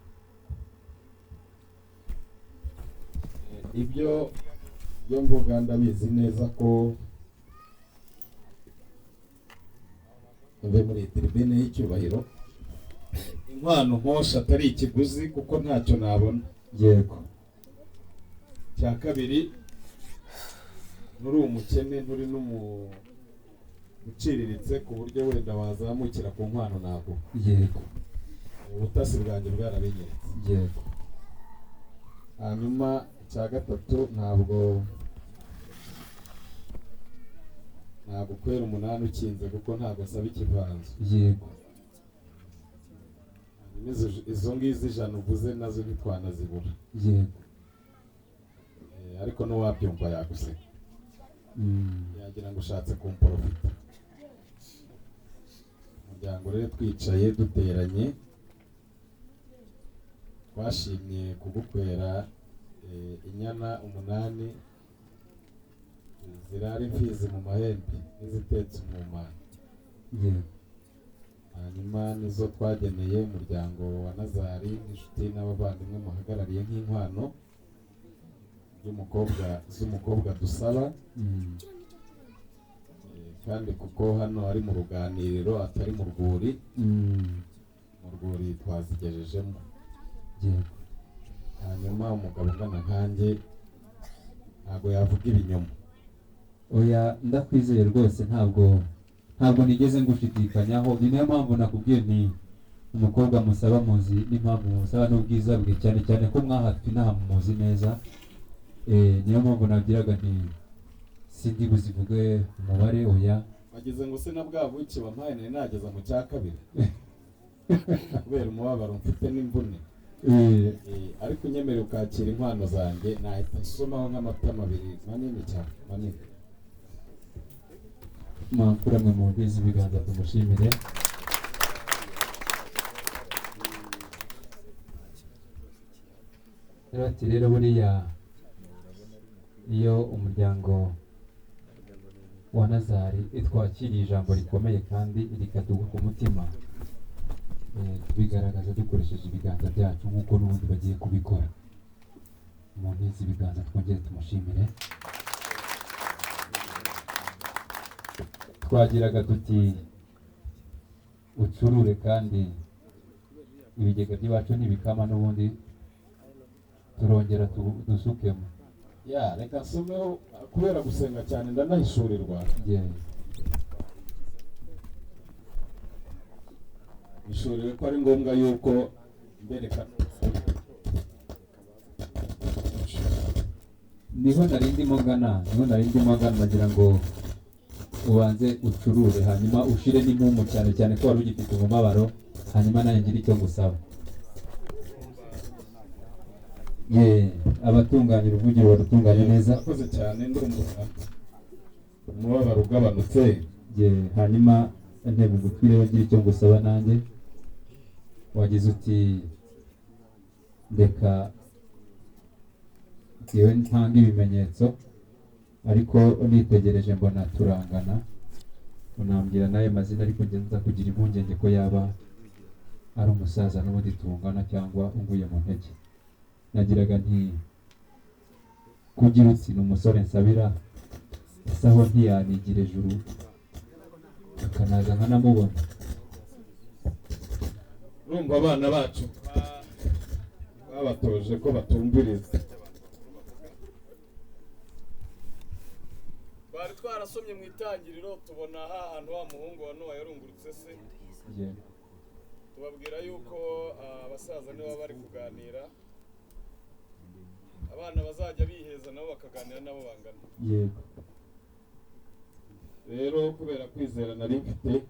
Ibyo byo mvuga ndabizi neza ko mve muri tribune y'icyubahiro, inkwano nkosha atari ikiguzi kuko ntacyo nabona. Yego. Cya kabiri, nturi umukene, nturi uciriritse ku buryo wenda wazamukira ku nkwano ntabwo. Yego. Ubutasi bwanjye bwarabinyeretse. Yego. Hanyuma icya gatatu, ntabwo nagukwera 8 ukinze kuko ntabwo nsaba ikivanzo. Yego. Hanyuma izo ngizo 100 uvuze nazo ntitwanazibura. Yego. Ariko n'uwabyumva yaguseka. Yagira ngo ushatse kumprofita. Umuryango rero twicaye duteranye, twashimye kugukwera inyana 8 zirara imfizi mu mahembe n'izitetse umumana. Yego. Hanyuma nizo twageneye umuryango wa Nazari n'inshuti n'abavandimwe muhagarariye nk'inkwano z'umukobwa dusaba. Kandi kuko hano ari mu ruganiriro atari mu rwuri, mu rwuri twazigejejemo. Yego. Hanyuma umugabo ungana nkanjye ntabwo yavuga ibinyoma. Oya, ndakwizeye rwose, ntabwo nigeze ngushidikanyaho. Ni nayo mpamvu nakubwiye nti umukobwa musaba muzi n'impamvu musaba n'ubwiza bwe, cyane cyane ko mwahatwe inaha muzi neza. Niyo mpamvu nabwiraga nti sindi buzivuge umubare. Oya. Wagize ngo se na bwa buki wampaye nari nageza mu cya kabiri kubera umubabaro mfite n'imvune. Ariko unyemere ukakira inkwano zanjye, nahita nsomaho nk'amatama 2 manini cyane, manini. Mwamfura mwe mumvize ibiganza tumushimire. Rero ati rero buriya iyo umuryango wa Nazari itwakiriye ijambo rikomeye kandi rikatugwa ku mutima, tubigaragaza dukoresheje ibiganza byacu nk'uko n'ubundi bagiye kubikora. Umuntu izi ibiganza twongere tumushimire. Twagiraga tuti ucurure kandi ibigega by'iwacu ntibikama, n'ubundi turongera dusukemo. Ya, reka nsomeho kubera gusenga cyane ndanahishurirwa. Ishuriwe ko ari ngombwa yuko mbereka. Niho nari ndimo ngana, nagira ngo ubanze ucurure hanyuma ushire n'impumu, cyane cyane ko wari ugifite umubabaro, hanyuma nanjye ngire icyo ngusaba. Abatunganya uruvugiro barutunganya neza. Murakoze cyane, ndumva umubabaro ugabanutse. Hanyuma ntego ugutwi rero ngire icyo ngusaba nanjye. Wagize uti reka njyewe ntanga ibimenyetso, ariko nitegereje mbona turangana, unambwira n'ayo mazina, ariko njye nza kugira impungenge ko yaba ari umusaza n'ubundi tungana cyangwa unguye mu ntege. Nagiraga nti kugira uti ni umusore nsabira, ese aho ntiyanigira ejuru akanaza nkanamubona. Urumva abana bacu Twabatoje ko batumviriza. Twari twarasomye mu itangiriro, tubona hantu wa muhungu wa Nowa yarungurutse se. Tubabwira yuko abasaza nibo bari kuganira, abana bazajya biheza nabo bakaganira nabo bangana. Yego. Rero kubera kwizera nari mfite,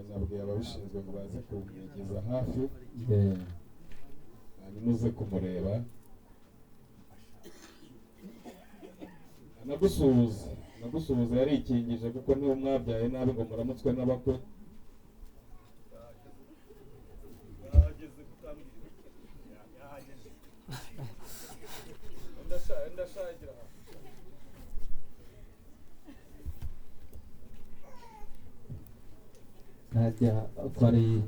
nabwiye ababishinzwe ngo baze kumwegeza hafi, hanyuma uze kumureba anagusuhuza. Nagusuhuza yarikingije kuko niba mwabyaye nabi ngo muramutswe n'abakwe. Yahageze kutambwira. Yahageze. Ndashagira aha. Najya ko ari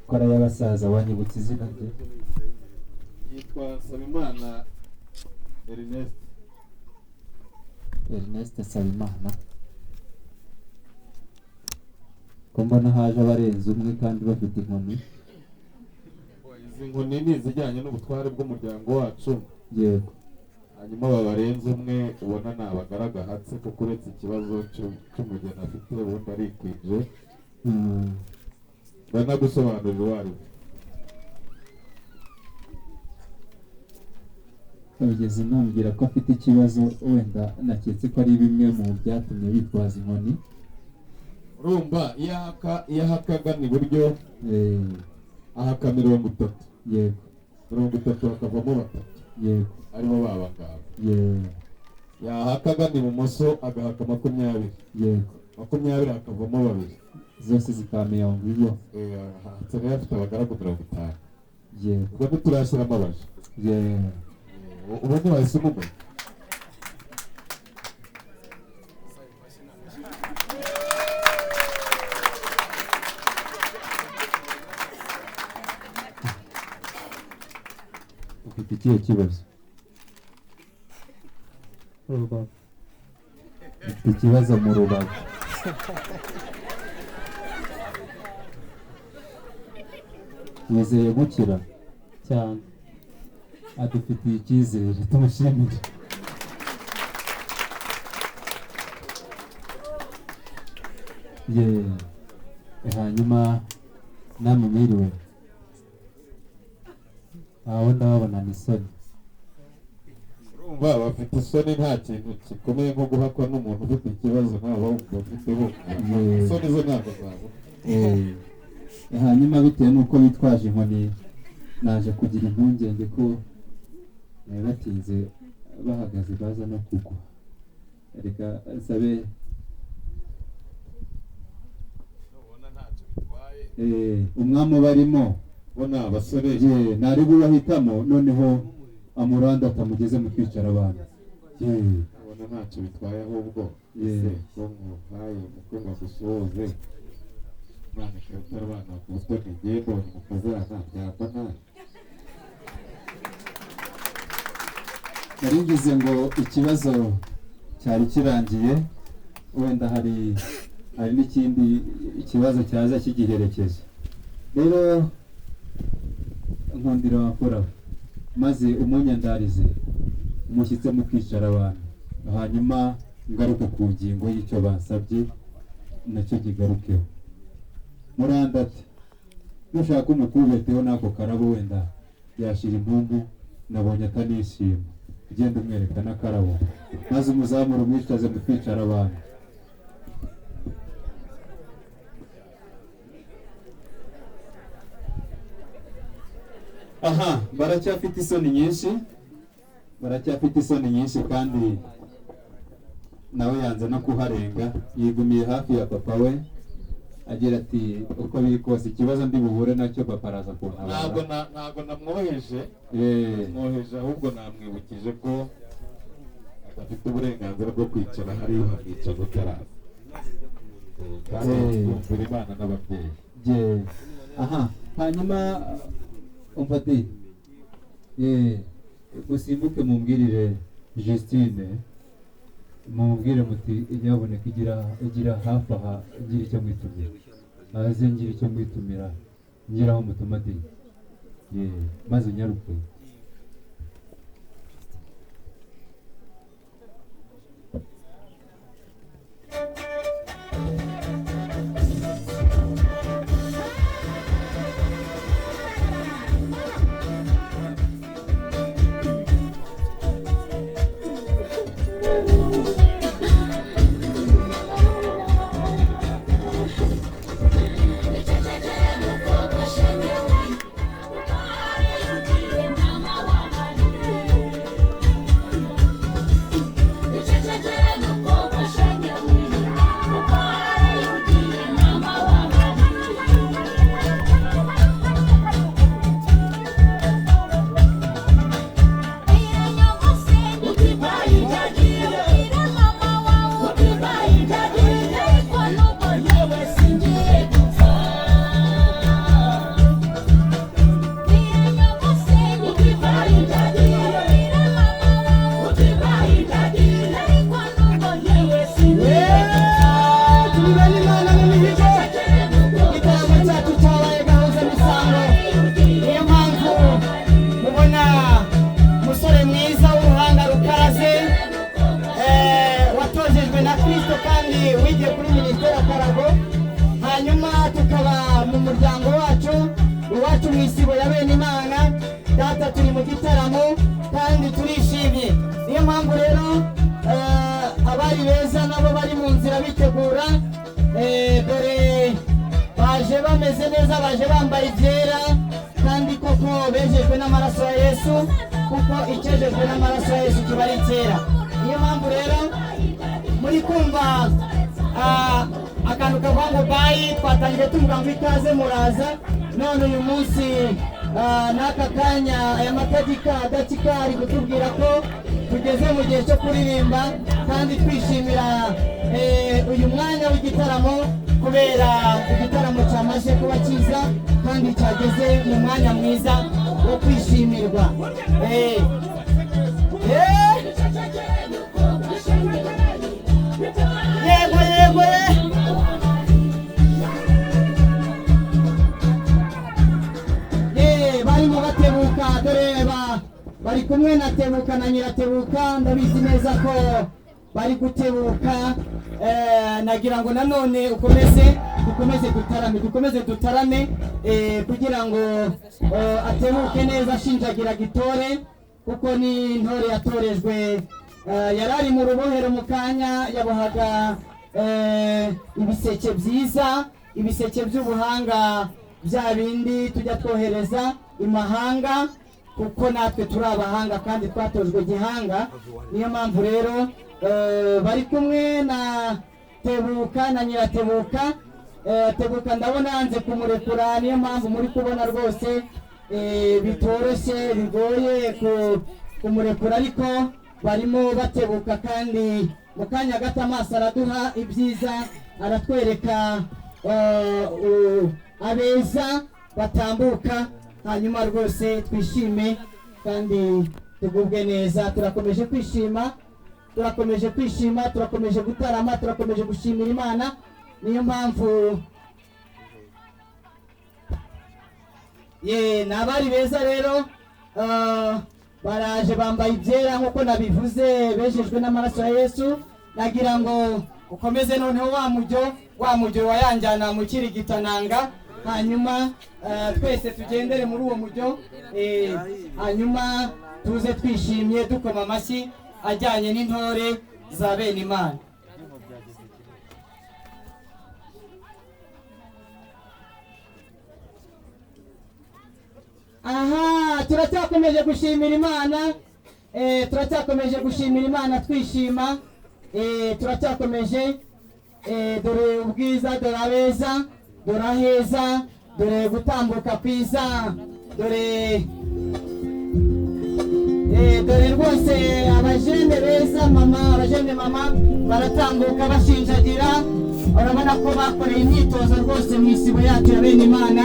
y'abasaza wanyibutsa izina rye. Yitwa Nsabimana Ernest. Ernest Nsabimana. Ko mbona haje abarenze umwe kandi bafite inkoni. Izi nkoni ni izijyanye n'ubutware bw'umuryango wacu. Yego. Hanyuma babarenze umwe ubona ni abagaragahatse, kuko uretse ikibazo cy'umugeni afite ubundi arikwije. Ndanagusobanurira uwo ari we. Babigeze nambwira ko afite ikibazo, wenda naketse ko ari bimwe mu byatumye bitwaza inkoni. Urumva iyo ahaka agana iburyo, ahaka 30. Yego. 30 hakavamo 3. Yego. Aribo baba ngabo. Yego. Yahaka agana ibumoso agahaka 20. Yego. 20 hakavamo 2. Zose zikaba 40. Hasigaye afite abagaragu 50. Yego. Ubwo ntiturashyiramo abaja. Yego. Ubu ntiwahise umumenya. Ufite ikihe kibazo? Urubavu. Ufite ikibazo mu rubavu. Wizeye gukira cyane. Adufitiye icyizere, tumushimire. Ye, hanyuma namwe mwiriwe. Aho ndababona ni isoni. Urumva bafite isoni, nta kintu gikomeye nko guhakwa n'umuntu ufite ikibazo nkaho bafite bo. Isoni zo ntabwo zabo. Hanyuma bitewe n'uko bitwaje inkoni, naje kugira impungenge ko batinze bahagaze baza no kugwa. Reka nsabe umwami barimo bona abasore ntari bubahitamo, noneho amuranda atamugeze mu kwicara abantu. Ubona ntacyo bitwaye ahubwo ese ko muhaye umukwe ngo agusuhuze, Imana ikaba itarabana ku butoni, ngiye mbonye umukazana byaba nabi. Nari ngize ngo ikibazo cyari kirangiye, wenda hari n'ikindi ikibazo cyaza kigiherekeje. Rero nkundira wakora maze umunyandarize umushyitse mu kwicara abantu, hanyuma ngaruke ku ngingo y'icyo basabye nacyo kigarukeho. Murandate nushaka umukubeteho n'ako karabo, wenda yashira impumbu, nabonye atanishima. Ugenda umwereka n'akarabo maze umuzamura umwicaze mu kwicara abantu. Aha baracyafite isoni nyinshi, baracyafite isoni nyinshi, kandi nawe yanze no kuharenga, yigumiye hafi ya papa we agira ati uko biri kose ikibazo ndi buhure nacyo papa araza kuntabara. Ntabwo namwoheje, mwoheje ahubwo namwibukije ko adafite uburenganzira bwo kwicara hariya hakicaza utaraza, kandi yumvira Imana n'ababyeyi. Aha hanyuma umfati usimbuke mumbwirire Justine, mumubwire muti nyaboneka igira hafi aha, ngira icyo mwitumira, aze ngira icyo mwitumira. Ngeraho mutumate. Ye, maze unyaruke. Dukomeze dutarame kugira ngo atebuke neza ashinjagira gitore, kuko ni intore yatorejwe. Yarari mu rubohero mu kanya yabohaga ibiseke byiza, ibiseke by'ubuhanga bya bindi tujya twohereza imahanga, kuko natwe turi abahanga kandi twatojwe gihanga. Niyo mpamvu rero bari kumwe na Tebuka na Nyiratebuka. Tebuka ndabona yanze kumurekura, niyo mpamvu muri kubona rwose bitoroshye bigoye kumurekura, ariko barimo batebuka kandi mu kanya gato amaso araduha ibyiza, aratwereka abeza batambuka, hanyuma rwose twishime kandi tugubwe neza. Turakomeje kwishima, turakomeje kwishima, turakomeje gutarama, turakomeje gushimira Imana. Niyo mpamvu ye nabari beza rero baraje bambaye ibyera nkuko nabivuze, bejejwe n'amaraso ya Yesu. Nagira ngo ukomeze noneho wa mujyo wayanjyana mu kirigitananga, hanyuma twese tugendere muri uwo mujyo, hanyuma tuze twishimye dukoma amashyi ajyanye n'intore za bene Imana. Aha, turacyakomeje gushimira Imana, turacyakomeje gushimira Imana twishima, turacyakomeje. Dore ubwiza, dore abeza, dore aheza, dore gutambuka kwiza, dore dore rwose abajene beza mama, abajene mama baratambuka bashinjagira. Urabona ko bakoreye imyitozo rwose mu isibo yacu ya bene Imana,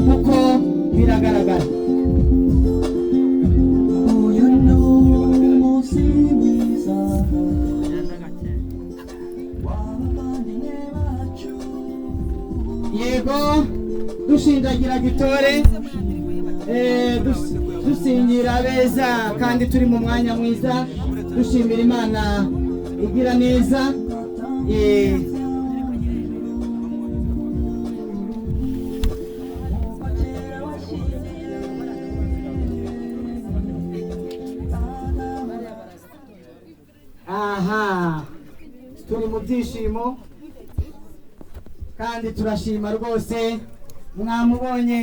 kuko biragaragara. Uyu ni umunsi mwiza w'abavandimwe bacu. Yego, Dushinjagira gitore, dusingira abeza kandi turi mu mwanya mwiza, dushimira Imana igira neza. Aha turi mu byishimo kandi turashima rwose, mwamubonye.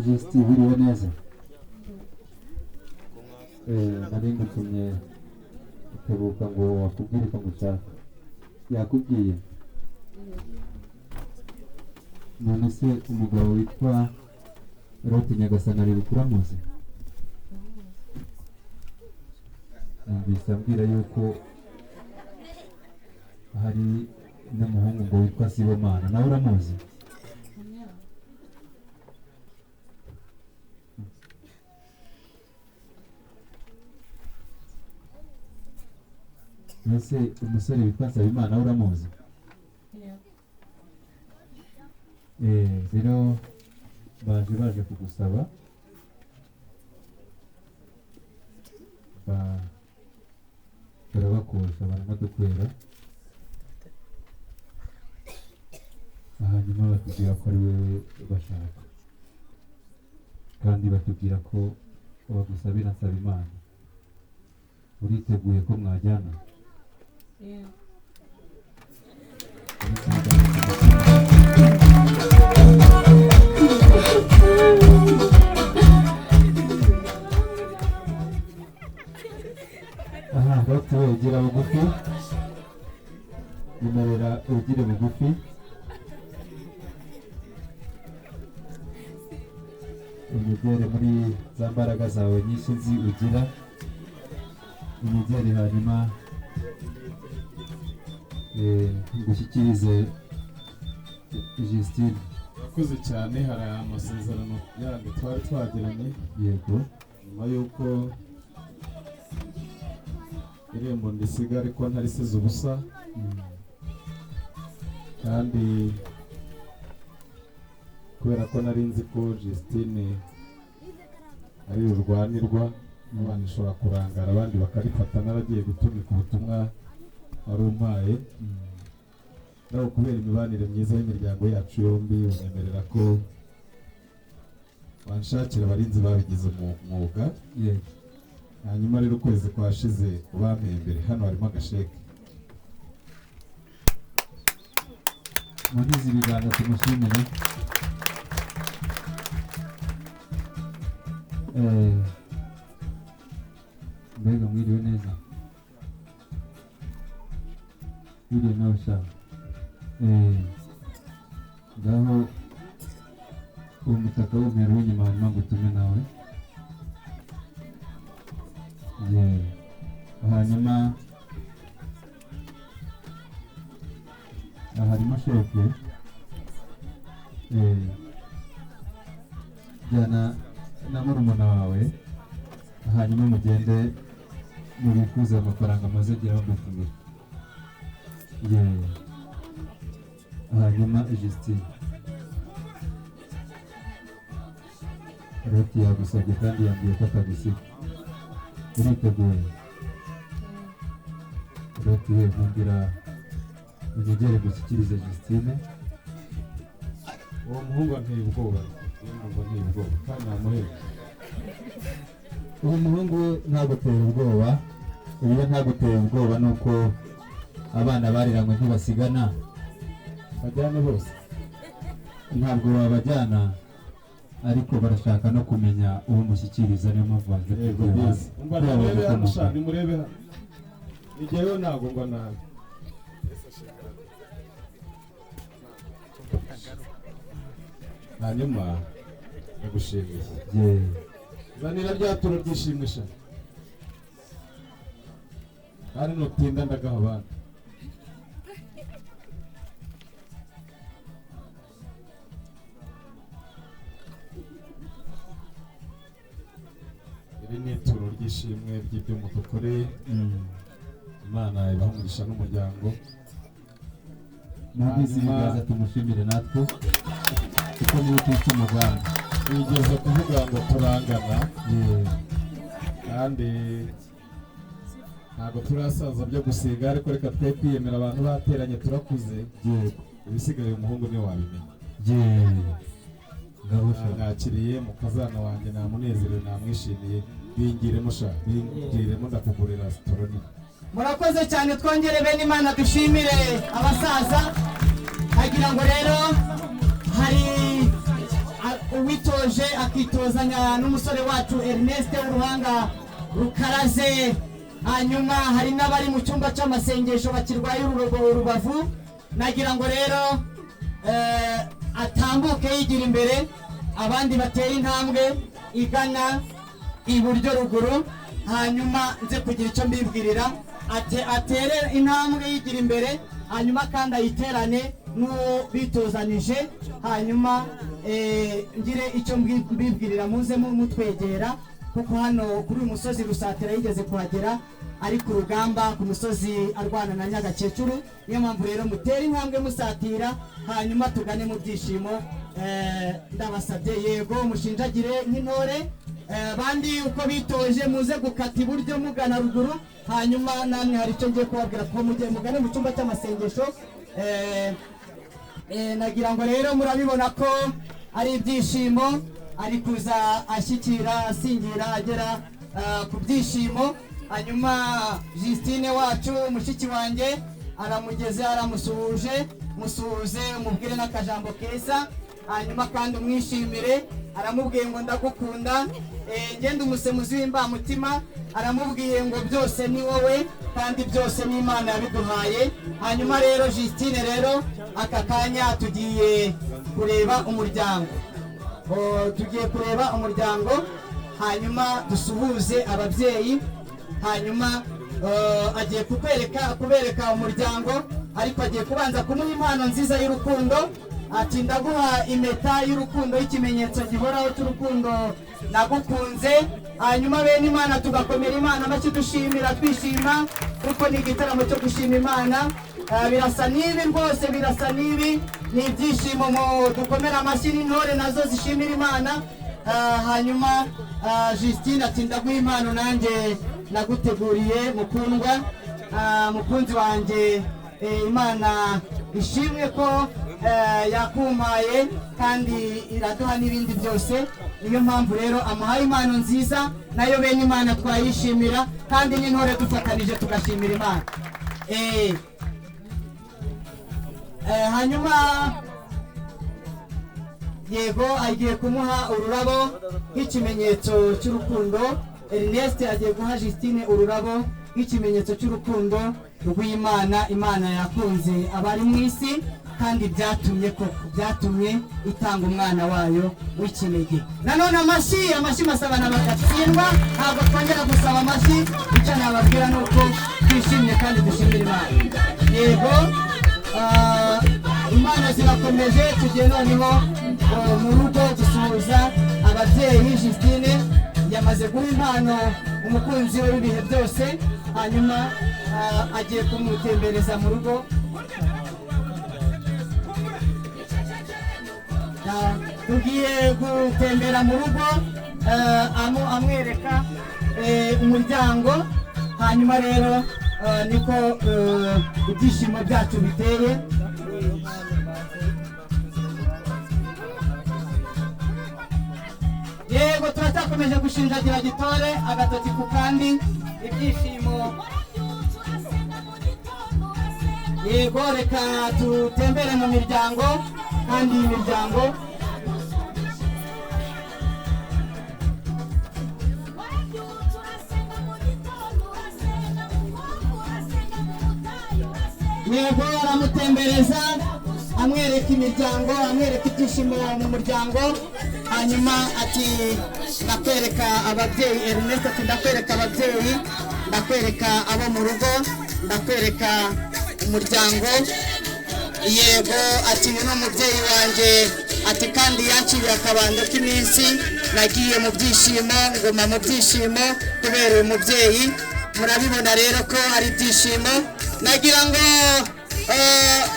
Justin, wiriwe neza. Nari ngutumye gutebuka ngo akubwire ko ngushaka. Yakubwiye? None se umugabo witwa Loti Nyagasani ari bukuramuzi? Numvise ambwira yuko hari n'umuhungu ngo witwa Sibomana, nawe uramuzi? Mbese umusore witwa Nsabimana uramuzi? Rero baje kugusaba, barabakosha baranadukwera, hanyuma batubwira ko ari wowe bashaka, kandi batubwira ko bagusabira Nsabimana. Uriteguye ko mwajyana? Aha Dr. ugira bugufi, yemerera ugire bugufi. Unyegere muri za mbaraga zawe nyinshi nzi ugira, unyegere hanyuma ngushyikirize Justine. Urakoze cyane. Hari amasezerano yandi twari twagiranye. Yego. Nyuma y'uko irembo ndisiga ariko ntarisize ubusa, kandi kubera ko nari nzi ko Justine ari rurwanirwa, abana ishobora kurangara abandi bakarifata, naragiye gutumika ubutumwa wari umpaye. Nawe kubera imibanire myiza y'imiryango yacu yombi, unyemerera ko wanshakira abarinzi babigize umwuga. Hanyuma rero ukwezi kwashize bampembere, hano harimo agasheke. Munizi ibiganza tumushimire. Mbega mwiriwe neza? Mwiriwe nawe sha. Ngaho uwo mutaka w'umweru w'inyuma hanyuma ngutume nawe. Hanyuma harimo sheke. Jyana na murumuna wawe, hanyuma mugende mubikuze amafaranga maze ageraho ngutumire. Hanyuma Justine, Loti yagusabye kandi yambwiye ko atagusiga. Uriteguye? Loti we, nkundira unyegere gushyikirize Justine. Uwo muhungu anteye ubwoba, numva anteye ubwoba kandi namuheba. Uwo muhungu we ntagutera ubwoba. Ubu ntagutera ubwoba nuko abana bariranywe ntibasigana, bajyane bose. Ntabwo babajyana, ariko barashaka no kumenya uwo mushyikiriza, niyo mpamvu baje kubwira. Umva nimurebe hano sha, nimurebe hano. Ni jyewe ntabwo ngwa nabi. Hanyuma ndagushimiye. Zanira rya turo ry'ishimwe sha, kandi nutinda ndagaha abandi. Iri ni ituro ry'ishimwe ry'ibyo mudukoreye. Imana ibaha umugisha n'umuryango. Numvise Hanyuma- ibiganza, tumushimire natwe kuko niwe utica umugambi. Wigeze kuvuga ngo turangana, kandi ntabwo turasaza byo gusiga, ariko reka twe kwiyemera, abantu bateranye turakuze. Yego. Ibisigaye umuhungu niwe wabimenya. Ngabo sha. Nakiriye mukazana wanjye, namunezerewe, namwishimiye. Bingiremo sha, bingiremo, ndakugurira sitoroni. Murakoze cyane. Twongere bene Imana dushimire abasaza. Agira ngo rero hari uwitoje akitozanya n'umusore wacu Ernest w'uruhanga rukaraze, hanyuma hari n'abari mu cyumba cy'amasengesho bakirwaye ururogo urubavu. Nagira ngo rero atambuke yigira imbere, abandi batere intambwe igana iburyo ruguru, hanyuma nze kugira icyo mbibwirira. Atere intambwe yigira imbere, hanyuma kandi ayiterane n'uwo bitozanije, hanyuma ngire icyo mbibwirira. Muze mutwegera, kuko hano kuri uyu musozi Rusatira yigeze kuhagera ari ku rugamba ku musozi arwana na Nyagakecuru. Niyo mpamvu rero mutera intambwe musatira, hanyuma tugane mu byishimo. Ndabasabye, yego, mushinjagire nk'intore. Bandi uko bitoje, muze gukata iburyo mugana ruguru, hanyuma namwe hari icyo ngiye kubabwira ko mujye mugane mu cyumba cy'amasengesho. Nagira ngo rero murabibona ko ari ibyishimo, ari kuza ashyikira, asingira, agera ku byishimo. Hanyuma Justine wacu, mushiki wanjye, aramugeze, aramusuhuje. Musuhuze, umubwire n'akajambo keza, hanyuma kandi umwishimire. Aramubwiye ngo ndagukunda. Ngende umusemuzi w'imbamutima, aramubwiye ngo byose ni wowe kandi byose ni Imana yabiduhaye. Hanyuma rero Justine, rero aka kanya tugiye kureba umuryango. Tugiye kureba umuryango, hanyuma dusuhuze ababyeyi. Hanyuma agiye kukwereka, kubereka umuryango, ariko agiye kubanza kumuha impano nziza y'urukundo. Ati ndaguha impeta y'urukundo y'ikimenyetso gihoraho cy'urukundo nagukunze. Hanyuma bene Imana tugakomera Imana amashyi, dushimira, twishima, kuko ni igitaramo cyo gushima Imana. Birasa n'ibi rwose, birasa n'ibi, ni ibyishimo. Mu dukomere amashyi n'intore nazo zishimira Imana. Hanyuma Justine ati ndaguha impano nanjye naguteguriye, mukundwa, mukunzi wanjye. Imana ishimwe ko yakumpaye kandi iraduha n'ibindi byose. Niyo mpamvu rero amuhaye impano nziza, nayo bene Imana twayishimira, kandi n'intore dufatanije tugashimira Imana. Hanyuma yego, agiye kumuha ururabo nk'ikimenyetso cy'urukundo. Ernest agiye guha Justine ururabo nk'ikimenyetso cy'urukundo rw'Imana. Imana yakunze abari mu isi, kandi byatumye koko, byatumye itanga umwana wayo w'ikinege. Nanone amashyi, amashyi masabana bagatsindwa. Ntabwo twongera gusaba amashyi. Icyo nababwira ni uko twishimye kandi dushimira Imana. Yego, imana zirakomeje. Tugiye noneho mu rugo gusuhuza ababyeyi. Justine yamaze guha impano umukunzi we w'ibihe byose, hanyuma agiye kumutembereza mu rugo. Tugiye gutembera mu rugo, amwereka umuryango. Hanyuma rero niko ibyishimo byacu biteye. Yego, turacyakomeje gushinjagira gitore, agatoki ku kandi, ibyishimo. Yego, reka tutembere mu miryango, kandi iyi miryango. Yego, aramutembereza, amwereka imiryango, amwereka ibyishimo mu muryango. Hanyuma ati Ndakwereka ababyeyi Ernest, ati ndakwereka ababyeyi, ndakwereka abo mu rugo, ndakwereka umuryango. Yego, ati uyu ni umubyeyi wanjye, ati kandi yanciriye akabando k'iminsi, nagiye mu byishimo, nguma mu byishimo kubera uyu mubyeyi. Murabibona rero ko ari ibyishimo. Nagira ngo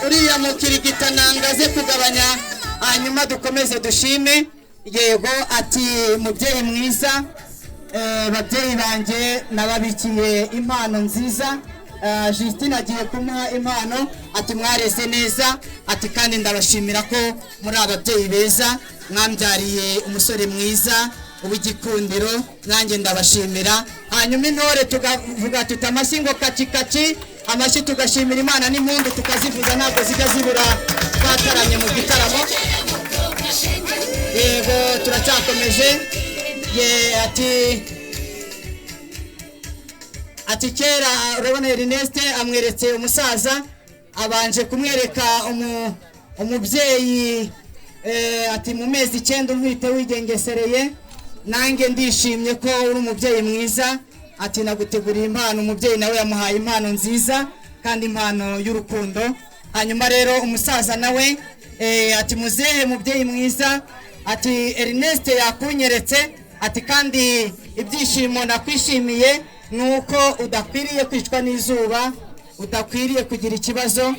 uriya mukirigitananga aze kugabanya, hanyuma dukomeze dushime. Yego, ati mubyeyi mwiza, babyeyi banjye nababikiye impano nziza. Justine agiye kumuha impano, ati mwareze neza, ati kandi ndabashimira ko muri ababyeyi beza, mwambyariye umusore mwiza w'igikundiro, nanjye ndabashimira. Hanyuma intore tukavuga tuti amashyi ngo kaci kaci, amashyi tugashimira Imana n'impundu tukazivuza, ntabwo zijya zibura twataramye mu gitaramo. Yego, turacyakomeje. Ye, ati kera urabona Ernest amweretse umusaza, abanje kumwereka umubyeyi, ati mu mezi 9 untwite wigengesereye, nanjye ndishimye ko uri umubyeyi mwiza, ati naguteguriye impano. Umubyeyi nawe yamuhaye impano nziza kandi impano y'urukundo. Hanyuma rero umusaza nawe ati muzehe mubyeyi mwiza, ati Ernest yakunyeretse, ati kandi ibyishimo nakwishimiye nuko udakwiriye kwicwa n'izuba, udakwiriye kugira ikibazo,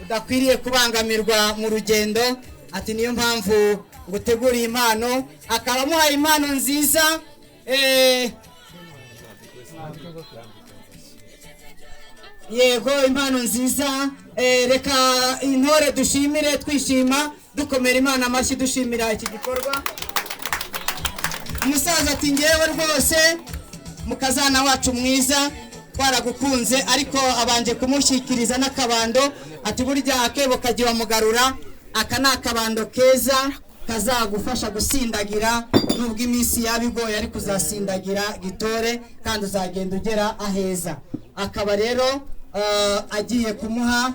udakwiriye kubangamirwa mu rugendo, ati niyo mpamvu nguteguriye impano. Akaba amuhaye impano nziza. Yego, impano nziza. Reka intore dushimire twishima, dukomera Imana amashyi, dushimira iki gikorwa. Umusaza ati ngewe rwose mukazana wacu mwiza twaragukunze, ariko abanje kumushyikiriza n'akabando, ati burya akebo kagiwa mugarura, aka ni akabando keza kazagufasha gusindagira nubwo iminsi yaba igoye, ariko uzasindagira gitore kandi uzagenda ugera aheza. Akaba rero agiye kumuha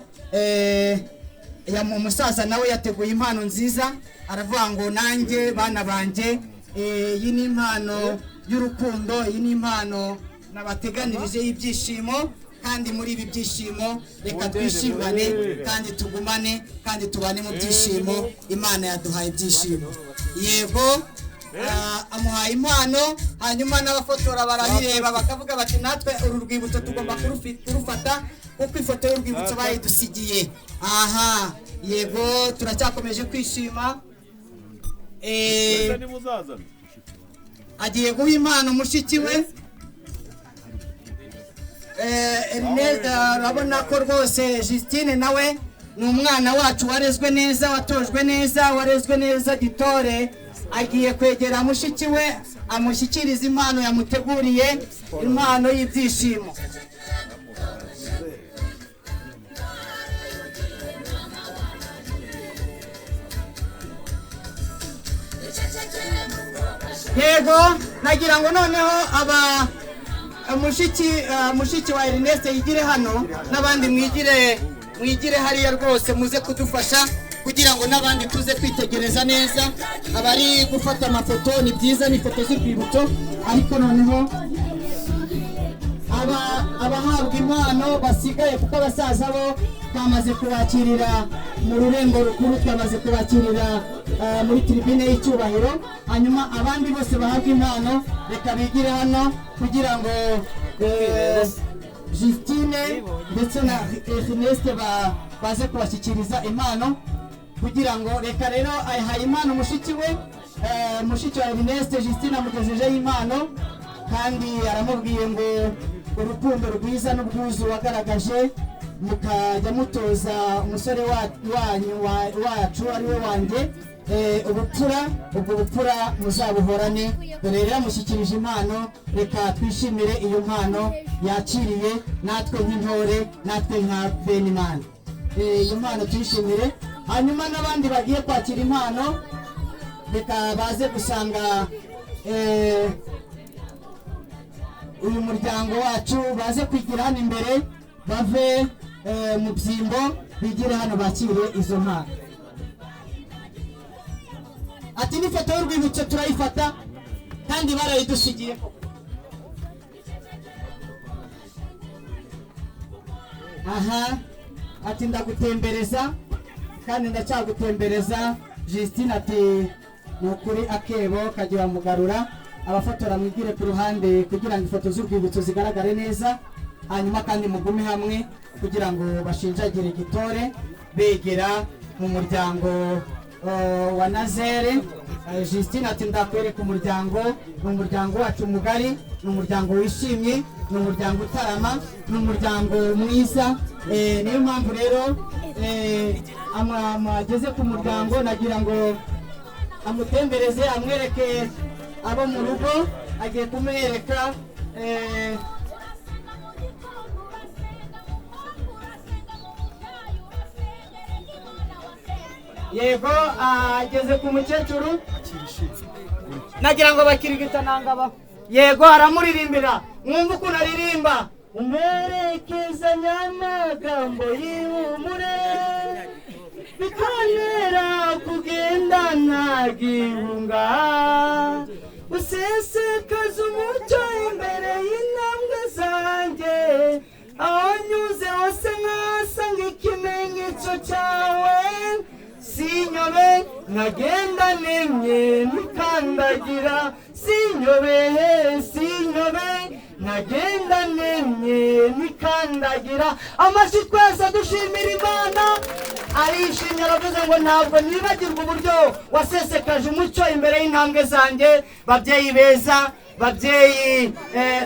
umusaza nawe yateguye impano nziza, aravuga ngo nanjye bana banjye, iyi ni impano y'urukundo, iyi ni impano nabateganirije y'ibyishimo, kandi muri ibi byishimo reka twishimane kandi tugumane kandi tubane mu byishimo. Imana yaduhaye ibyishimo. Yego, amuhaye impano, hanyuma n'abafotora barabireba bakavuga bati natwe uru rwibutso tugomba kurufata kuko ifoto y'urwibutso bayidusigiye. Aha, yego, turacyakomeje kwishima. Agiye guha impano mushiki we. Urabona ko rwose Justine nawe ni umwana wacu warezwe neza, watojwe neza, warezwe neza gitore. Agiye kwegera mushiki we amushyikiriza impano yamuteguriye, impano y'ibyishimo. Yego, nagira ngo noneho aba mushiki wa Ernest yigire hano, n'abandi mwigire hariya rwose, muze kudufasha kugira ngo n'abandi tuze kwitegereza neza. Abari gufata amafoto ni byiza, ni ifoto z'urwibutso, ariko noneho abahabwa impano basigaye, kuko abasaza bo twamaze kubakirira mu rurembo rukuru, twamaze kubakirira muri tribune y'icyubahiro. Hanyuma abandi bose bahabwa impano reka bigire hano kugira ngo Justine ndetse na Ernest baze kubashyikiriza impano, kugira ngo reka rero ayihaye impano mushiki we, mushiki wa Ernest. Justine amugejejeho impano kandi aramubwiye ngo urukundo rwiza n'ubwuzu wagaragaje, mukajya mutoza umusore wanyu wacu ari we wanjye ubupfura, ubwo bupfura muzabuhorane. Dore rero amushyikirije impano, reka twishimire iyo mpano yakiriye natwe nk'intore, natwe nka Benimana. Iyo mpano tuyishimire. Hanyuma n'abandi bagiye kwakira impano reka baze gusanga uyu muryango wacu, baze kwigira hano imbere, bave mu byimbo bigire hano bakire izo mpano. Ati n'ifoto y'urwibutso turayifata. Kandi barayidusigiye koko. Aha ati ndagutembereza kandi ndacyagutembereza. Justine ati ni ukuri akebo kajya mugarura. Abafotora mwigire ku ruhande kugira ngo ifoto z'urwibutso zigaragare neza, hanyuma kandi mugume hamwe kugira ngo bashinjagire gitore begera mu muryango wa Nazere. Justine ati ndakwereka umuryango, ni umuryango wacu mugari, ni umuryango wishimye, ni umuryango utarama, ni umuryango mwiza. Niyo mpamvu rero ageze ku muryango nagira ngo amutembereze, amwereke abo mu rugo, agiye kumwereka. Yego, ageze ku mukecuru, nagira ngo bakirigita nangaba. Yego, aramuririmbira, mwumva ukuntu aririmba. Umperekezanya amagambo y'ihumure, bikantera kugenda ntagihunga, usesekaza umucyo imbere y'intambwe zanjye, aho nyuze hose nkasanga ikimenyetso cyawe, sinyobe nkagenda nemye ntikandagira, sinyobe sinyobe nkagenda nemye ntikandagira. Amashyi twese dushimira Imana. Arishimye, aravuze ngo ntabwo nibagirwa uburyo wasesekaje umucyo imbere y'intambwe zanjye. Babyeyi beza, babyeyi,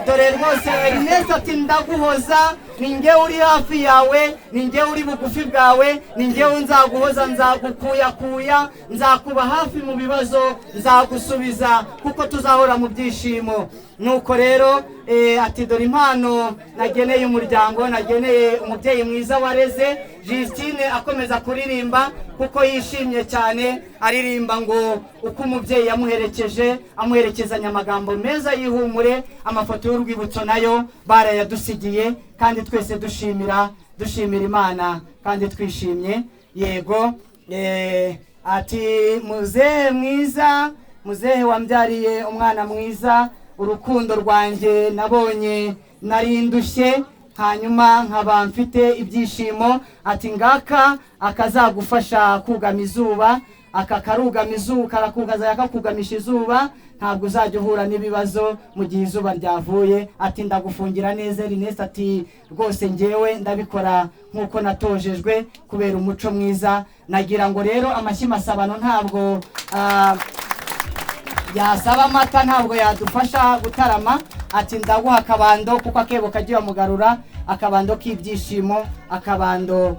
dore rwose Ernest ati ndaguhoza, ni njye uri hafi yawe, ni njye uri bugufi bwawe, ni njye nzaguhoza, nzagukuyakuya, nzakuba hafi mu bibazo, nzagusubiza kuko tuzahora mu byishimo. Nuko rero ati dore impano nageneye umuryango, nageneye umubyeyi mwiza wareze. Justine akomeza kuririmba kuko yishimye cyane, aririmba ngo uko umubyeyi yamuherekeje, amuherekezanya amagambo meza y'ihumure. Amafoto y'urwibutso nayo barayadusigiye, kandi twese dushimira Imana kandi twishimye. Yego, ati muzehe mwiza, muzehe wambyariye umwana mwiza, urukundo rwanjye nabonye narindushye, hanyuma nkaba mfite ibyishimo. Ati ngaka akazagufasha kugama izuba, aka karugama izuba, karakugaza kakugamisha izuba, ntabwo uzajya uhura n'ibibazo mu gihe izuba ryavuye. Ati ndagufungira neza. Ernest ati rwose ngewe ndabikora nk'uko natojejwe kubera umuco mwiza. Nagira ngo rero amashyi masabano ntabwo yasaba amata, ntabwo yadufasha gutarama. Ati ndaguha akabando kuko akebo kagiye mugarura, akabando k'ibyishimo, akabando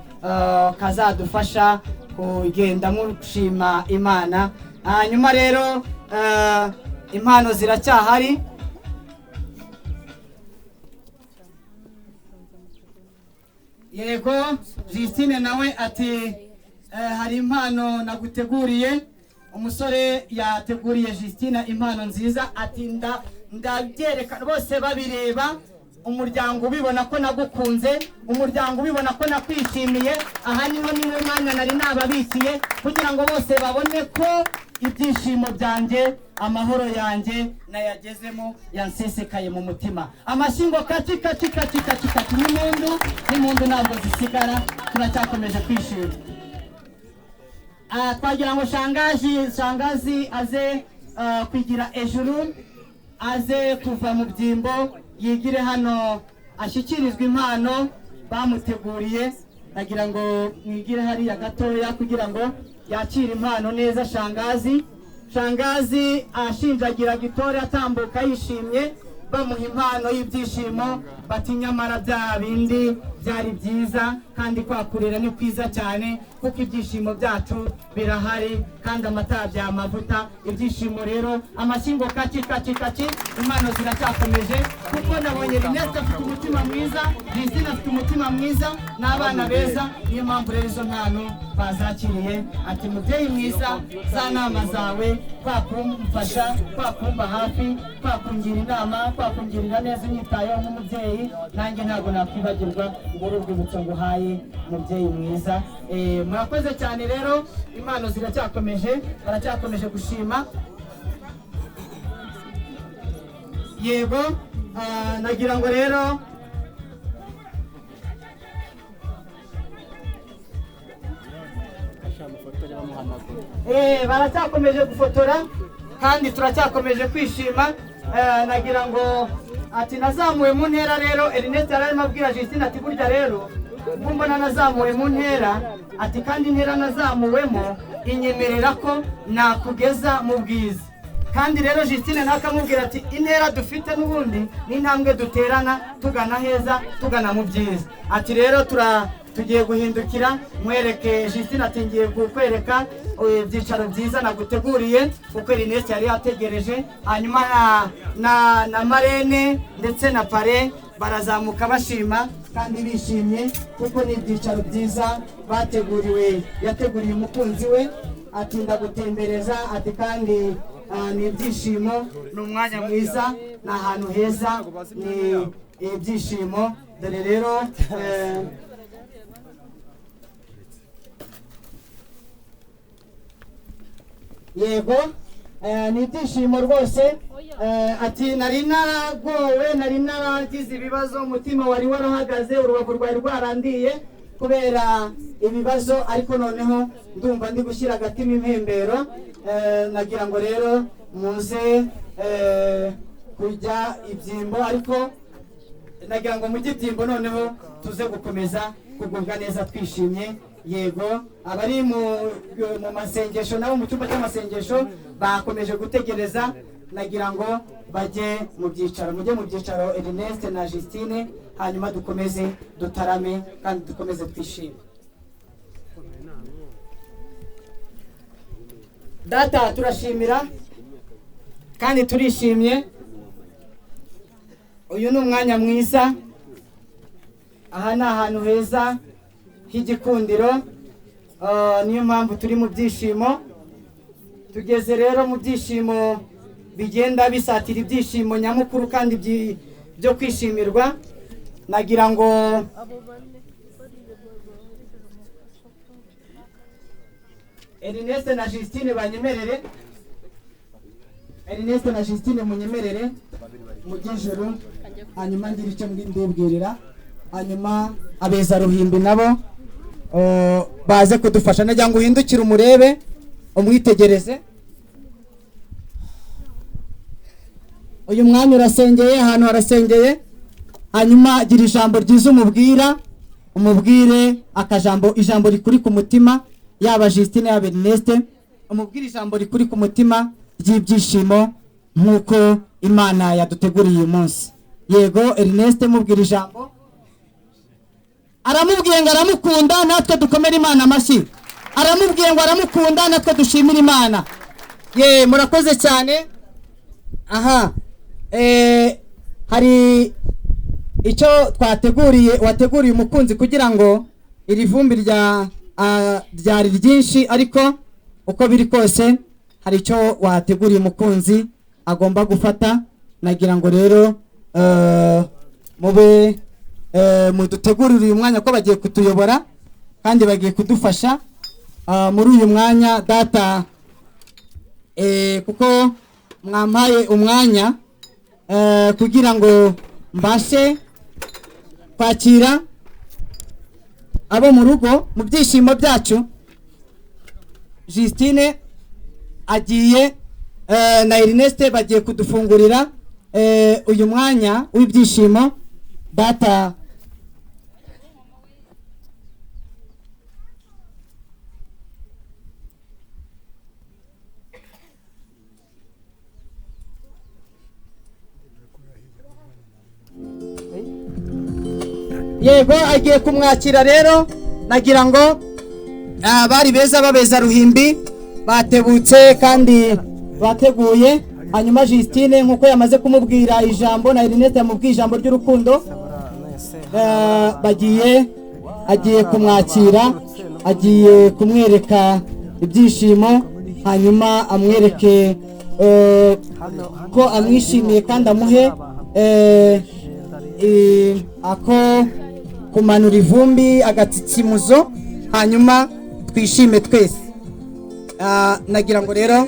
kazadufasha kugenda mushima Imana. Hanyuma rero impano ziracyahari. Yego, Justine nawe ati hari impano naguteguriye. Umusore yateguriye Justine impano nziza, ati ndabyereka bose babireba, umuryango ubibona ko nagukunze, umuryango ubibona ko nakwishimiye. Aha niho niwe mwanya nari nababikiye kugira ngo bose babone ko ibyishimo byanjye, amahoro yanjye nayagezemo, yansesekaye mu mutima. Amashyi ngo kati kati kati kati kati, n'impundu n'impundu ntabwo zisigara, turacyakomeje kwishima. Twagira ngo shangazi aze kwigira ejuru, aze kuva mu byimbo, yigire hano ashyikirizwe impano bamuteguriye. Nagira ngo mwigire hariya gatoya kugira ngo yakire impano neza. Shangazi ashinjagira gitore, atambuka yishimye, bamuha impano y'ibyishimo, bati nyamara bya bindi byari byiza, kandi kwakurira ni kwiza cyane kuko ibyishimo byacu birahari, kandi amata bya amavuta. Ibyishimo rero, amashyi ngo kaki kaki kaki, impano ziracyakomeje kuko nabonye Ernest afite umutima mwiza, Justine afite umutima mwiza, n'abana beza. Niyo mpamvu rero izo mpano bazakiriye. Ati mubyeyi mwiza, za nama zawe, kwakumfasha, kwakumba hafi, kwakungira inama, kwakungirira neza, unyitayeho nk'umubyeyi, nanjye ntabwo nakwibagirwa ngo urwibutso nguhaye, mubyeyi mwiza. Murakoze cyane rero, impano ziracyakomeje, baracyakomeje gushima. Yego, nagira ngo rero baracyakomeje gufotora kandi turacyakomeje kwishima. Nagira ngo ati nazamuwe mu ntera. Rero Ernest yari arimo abwira Justine ati burya rero ubwo mbona nazamuwe mu ntera, ati kandi intera nazamuwemo inyemerera ko nakugeza mu bwiza. Kandi rero Justine nawe akamubwira ati intera dufite n'ubundi ni intambwe duterana tugana heza, tugana mu byiza. Ati rero tugiye guhindukira mwereke Justine, ati ngiye kukwereka ibyicaro byiza naguteguriye, kuko Ernest yari yategereje. Hanyuma na marene ndetse na pare barazamuka bashima kandi bishimye, kuko ni ibyicaro byiza bateguriwe, yateguriye umukunzi we. Ati ndagutembereza, ati kandi ni ibyishimo, ni umwanya mwiza, ni ahantu heza, ni ibyishimo. Dore rero yego, ni ibyishimo rwose. Ati nari naragowe, nari naragize ibibazo, umutima wari warahagaze, urubavu rwari rwarandiye kubera ibibazo, ariko noneho ndumva ndi gushyira agatima impembero. Nagira ngo rero muze kujya ibyimbo, ariko nagira ngo mujye ibyimbo noneho tuze gukomeza kugubwa neza twishimye. Yego, abari mu masengesho nabo mu cyumba cy'amasengesho bakomeje gutegereza, nagira ngo bajye mu byicaro, mujye mu byicaro Ernest na Justine, hanyuma dukomeze dutarame kandi dukomeze twishime. Data, turashimira kandi turishimye. Uyu ni umwanya mwiza, aha ni ahantu heza h'igikundiro, niyo mpamvu turi mu byishimo. Tugeze rero mu byishimo bigenda bisatira ibyishimo nyamukuru kandi byo kwishimirwa. Nagira ngo Ernest na Justine banyemerere, Ernest na Justine munyemerere mujye ijuru, hanyuma ngira icyo ndibwirira, hanyuma abeza ruhimbi nabo baze kudufasha. Nagira ngo uhindukire umurebe, umwitegereze. Uyu mwanya urasengeye, ahantu harasengeye. Hanyuma gira ijambo ryiza umubwira, umubwire akajambo, ijambo rikuri ku mutima, yaba Justine yaba Ernest, umubwire ijambo rikuri ku mutima ry'ibyishimo nk'uko Imana yaduteguriye uyu munsi. Yego, Ernest mubwira ijambo. Aramubwiye ngo aramukunda, natwe dukomere Imana amashyi. Aramubwiye ngo aramukunda, natwe dushimire Imana. Ye, murakoze cyane. Aha, hari icyo twateguriye, wateguriye umukunzi kugira ngo iri vumbi ryari ryinshi, ariko uko biri kose hari icyo wateguriye umukunzi agomba gufata. Nagira ngo rero mube mudutegurire uyu mwanya, ko bagiye kutuyobora kandi bagiye kudufasha muri uyu mwanya. Data, kuko mwampaye umwanya kugira ngo mbashe kwakira abo mu rugo mu byishimo byacu. Justine agiye na Ernest bagiye kudufungurira uyu mwanya w'ibyishimo. Data, yego agiye kumwakira rero. Nagira ngo bari beza babeza ruhimbi batebutse kandi bateguye. Hanyuma Justine nkuko yamaze kumubwira ijambo na Ernest yamubwiye ijambo ry'urukundo, bagiye agiye kumwakira, agiye kumwereka ibyishimo, hanyuma amwereke ko amwishimiye kandi amuhe ako kumanura ivumbi agatsitsimuzo, hanyuma twishime twese. Nagira ngo rero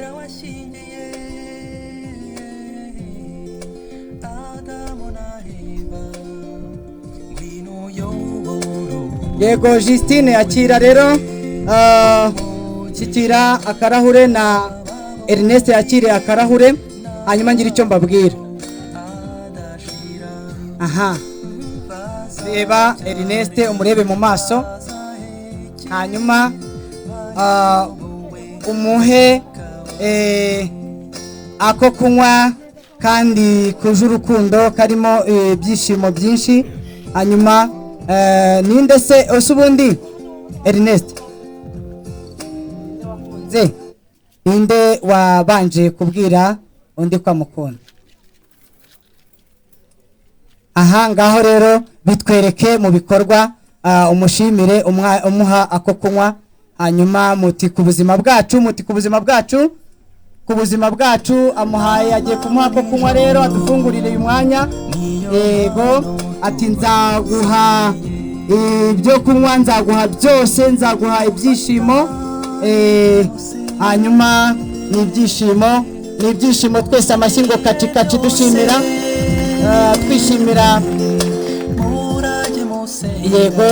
Yego Justine, akira rero, shyikira akarahure na Ernest yakire akarahure, hanyuma ngira icyo mbabwira. Aha, reba Ernest, umurebe mu maso, hanyuma umuhe ako kunywa kandi kuje urukundo, karimo ibyishimo byinshi. Hanyuma ninde se ese ubundi Ernest ze, ninde wabanje kubwira undi ko amukunda? Aha ngaho rero bitwereke mu bikorwa, umushimire umuha ako kunywa, hanyuma muti ku buzima bwacu, muti ku buzima bwacu, ku buzima bwacu. Amuhaye, agiye kumuha ako kunywa rero, adufungurire uyu mwanya. Yego, ati nzaguha ibyo kunywa, nzaguha byose, nzaguha ibyishimo. Hanyuma ni ibyishimo, ni ibyishimo twese amashyi ngo kaci kaci, dushimira, twishimira. Yego,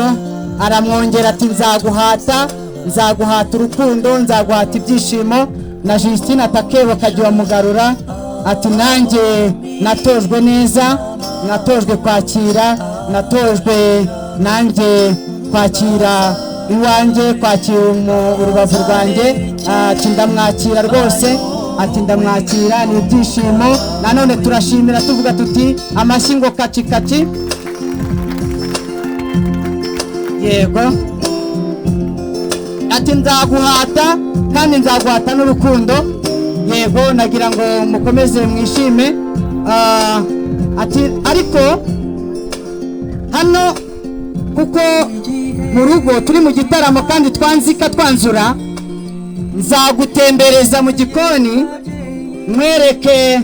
aramwongera ati nzaguhata, nzaguhata urukundo, nzaguhata ibyishimo. Na Justine atakebo kagiwa mugarura, ati nanjye natojwe neza, natojwe kwakira, natojwe nanjye kwakira iwanjye, kwakira urubavu rwanjye. Ati ndamwakira rwose, ati ndamwakira, ni ibyishimo. Nanone turashimira tuvuga tuti amashyi ngo kaci kaci. Yego, ati nzaguhata kandi nzaguhata n'urukundo. Yego, nagira ngo mukomeze mwishime. Ati ariko hano kuko mu rugo turi mu gitaramo kandi twanzika twanzura, nzagutembereza mu gikoni mwereke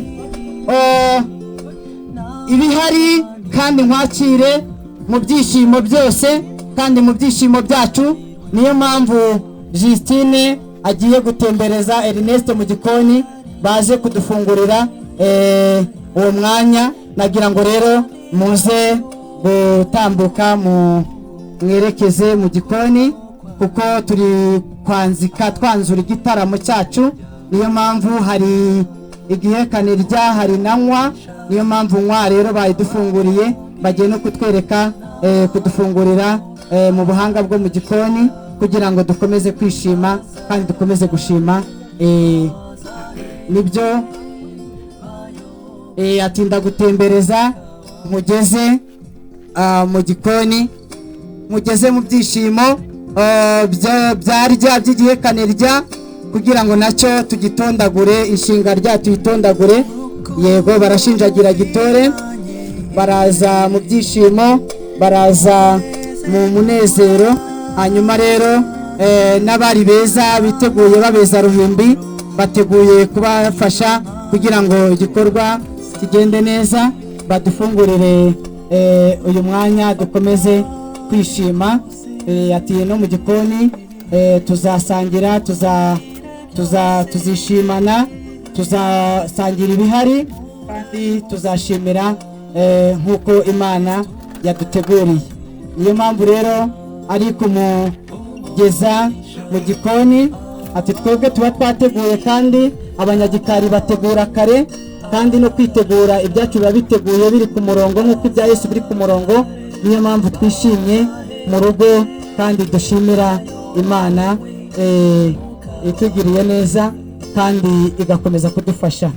ibihari kandi nkwakire mu byishimo byose kandi mu byishimo byacu. Niyo mpamvu Justine agiye gutembereza Ernest mu gikoni, baze kudufungurira uwo mwanya. Nagira ngo rero muze gutambuka mwerekeze mu gikoni, kuko turi kwanzika twanzura igitaramo cyacu. Niyo mpamvu hari igihekane rya hari nanywa, niyo mpamvu nywa rero bayidufunguriye, bagiye no kutwereka kudufungurira mu buhanga bwo mu gikoni, kugira ngo dukomeze kwishima kandi dukomeze gushima. Nibyo, atinda gutembereza mugeze mu gikoni, mugeze mu byishimo byarya by'igihekane rya, kugira ngo nacyo tugitondagure, inshinga rya tuyitondagure. Yego, barashinjagira gitore, baraza mu byishimo, baraza mu munezero. Hanyuma rero n'abari beza biteguye babeza ruhimbi, bateguye kubafasha kugira ngo igikorwa kigende neza, badufungurire uyu mwanya dukomeze kwishima. Ati no mu gikoni tuzasangira, tuzishimana, tuzasangira ibihari kandi tuzashimira nk'uko Imana yaduteguriye. Niyo mpamvu rero ari kumugeza mu gikoni, ati twebwe tuba twateguye kandi abanyagikari bategura kare, kandi no kwitegura ibyacu biba biteguye biri ku murongo nk'uko ibya Yesu biri ku murongo. Niyo mpamvu twishimye mu rugo kandi dushimira Imana itugiriye neza kandi igakomeza kudufasha.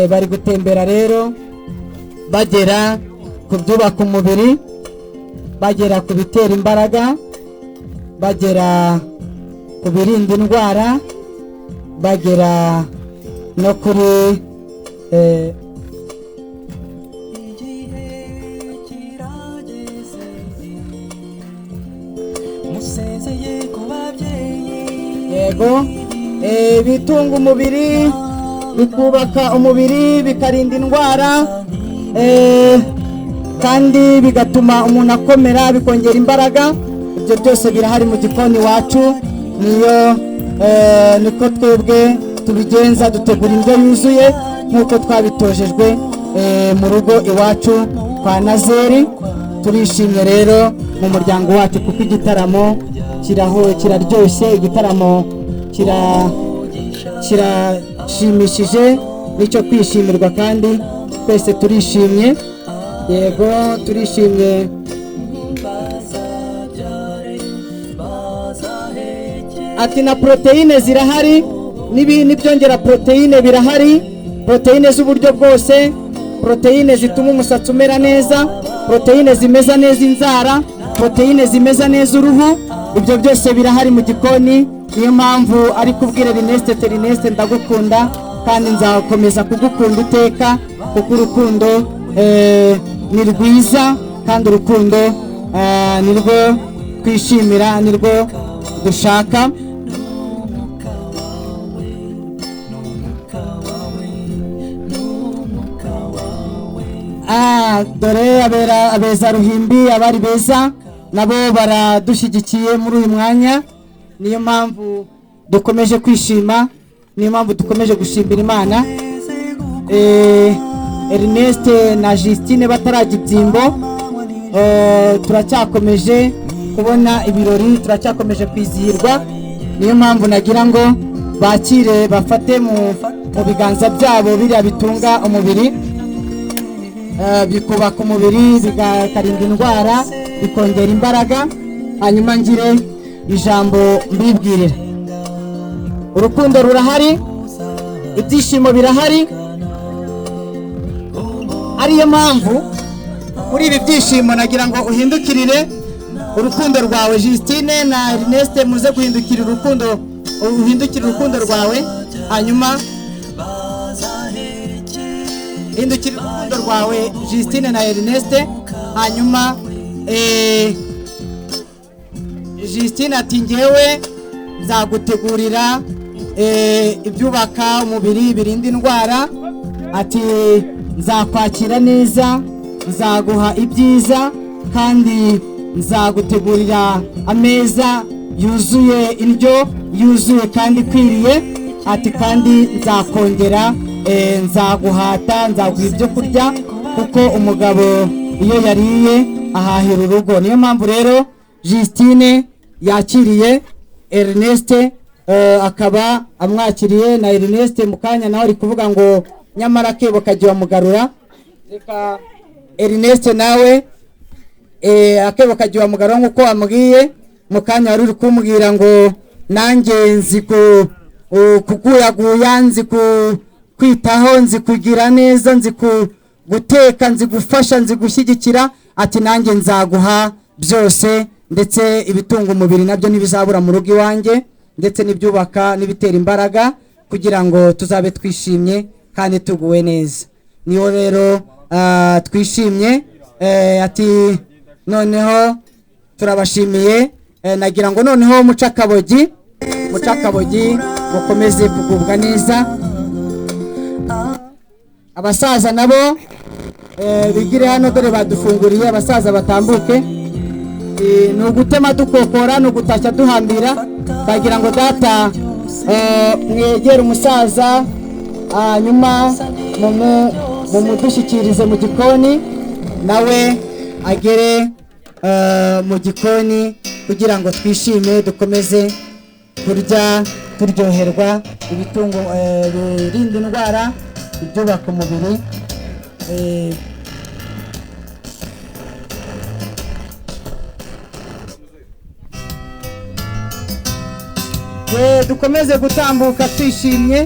Bari gutembera rero bagera ku byubaka umubiri, bagera ku bitera imbaraga, bagera ku birinda indwara, bagera no kuri yego bitunga umubiri, bikubaka umubiri, bikarinda indwara, kandi bigatuma umuntu akomera, bikongera imbaraga. Ibyo byose birahari mu gikoni wacu. Niyo niko twebwe tubigenza, dutegura indyo yuzuye nk'uko twabitojejwe mu rugo iwacu kwa Nazeri. Turishimye rero mu muryango wacu, kuko igitaramo kiraho kiraryoshye, igitaramo kirashimishije, nicyo kwishimirwa kandi twese turishimye. Yego turishimye. Ati na proteine zirahari, n'ibyongera proteine birahari, proteine z'uburyo bwose, proteine zituma umusatsi umera neza, proteine zimeza neza inzara, proteine zimeza neza uruhu, ibyo byose birahari mu gikoni. Niyo mpamvu ari kubwira Ernest, Ernest ndagukunda kandi nzakomeza kugukunda iteka, kuko urukundo ni rwiza kandi urukundo nirwo twishimira, nirwo dushaka. Dore abeza Ruhimbi, abari beza nabo baradushyigikiye muri uyu mwanya. Niyo mpamvu dukomeje kwishima, niyo mpamvu dukomeje gushimira Imana. Ernest na Justine batarajya ibyimbo, turacyakomeje kubona ibirori, turacyakomeje kwizihirwa. Niyo mpamvu nagira ngo bakire, bafate mu biganza byabo biriya bitunga umubiri, bikubaka umubiri, bikarinda indwara, bikongera imbaraga. Hanyuma ngire ijambo mbibwirira. Urukundo rurahari, ibyishimo birahari, ariyo mpamvu muri ibi byishimo nagira ngo uhindukirire urukundo rwawe. Justine na Ernest muze guhindukira urukundo, uhindukire urukundo rwawe, hanyuma hindukira urukundo rwawe Justine na Ernest. Hanyuma Justine ati ngewe nzagutegurira ibyubaka umubiri, birinda indwara, ati nzakwakira neza, nzaguha ibyiza kandi nzagutegurira ameza yuzuye indyo yuzuye kandi ikwiriye, ati kandi nzakongera nzaguhata, nzaguha ibyo kurya, kuko umugabo iyo yariye ahahira urugo. Niyo mpamvu rero Justine yakiriye Ernest, akaba amwakiriye na Ernest mu kanya nawe ari kuvuga ngo nyamara kebo kagiye mugarura. Reka Ernest nawe akebo kagiye mugarura nkuko amubwiye mu kanya wari uri kumbwira ngo nanjye nzi kuguyaguya, nzi kwitaho, nzi kugira neza, nzi guteka, nzi gufasha, nzi gushyigikira, ati nanjye nzaguha byose, ndetse ibitunga umubiri nabyo ntibizabura mu rugo iwanjye, ndetse n'ibyubaka n'ibitera imbaraga, kugira ngo tuzabe twishimye kandi tuguwe neza. Niyo rero twishimye. Ati noneho turabashimiye. Nagira ngo noneho mucakabogi mukomeze kugubwa neza. Abasaza nabo bigire hano, dore badufunguriye, abasaza batambuke. Ni ugutema dukokora, ni ugutashya duhambira. Bagira ngo data mwegere umusaza, hanyuma mumudushyikirize mu gikoni, nawe agere mu gikoni kugira ngo twishime, dukomeze kurya turyoherwa ibitungo birinda indwara, ibyubaka umubiri. Dukomeze gutambuka twishimye.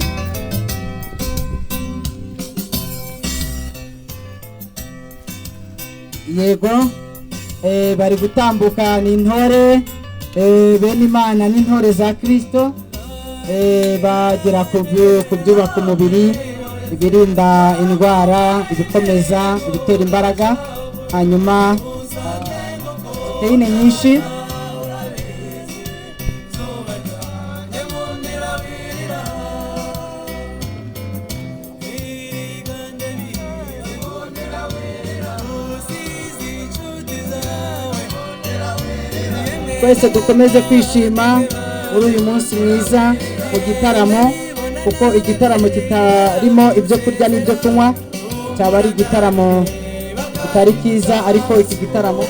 Yego bari gutambuka ni intore bene Imana n'intore za Kristo, bagera ku byubaka umubiri, ibirinda indwara, ibikomeza, ibitera imbaraga, hanyuma proteine nyinshi. Twese dukomeze kwishima muri uyu munsi mwiza mu gitaramo, kuko igitaramo kitarimo ibyo kurya n'ibyo kunywa cyaba ari igitaramo kitari cyiza, ariko iki gitaramo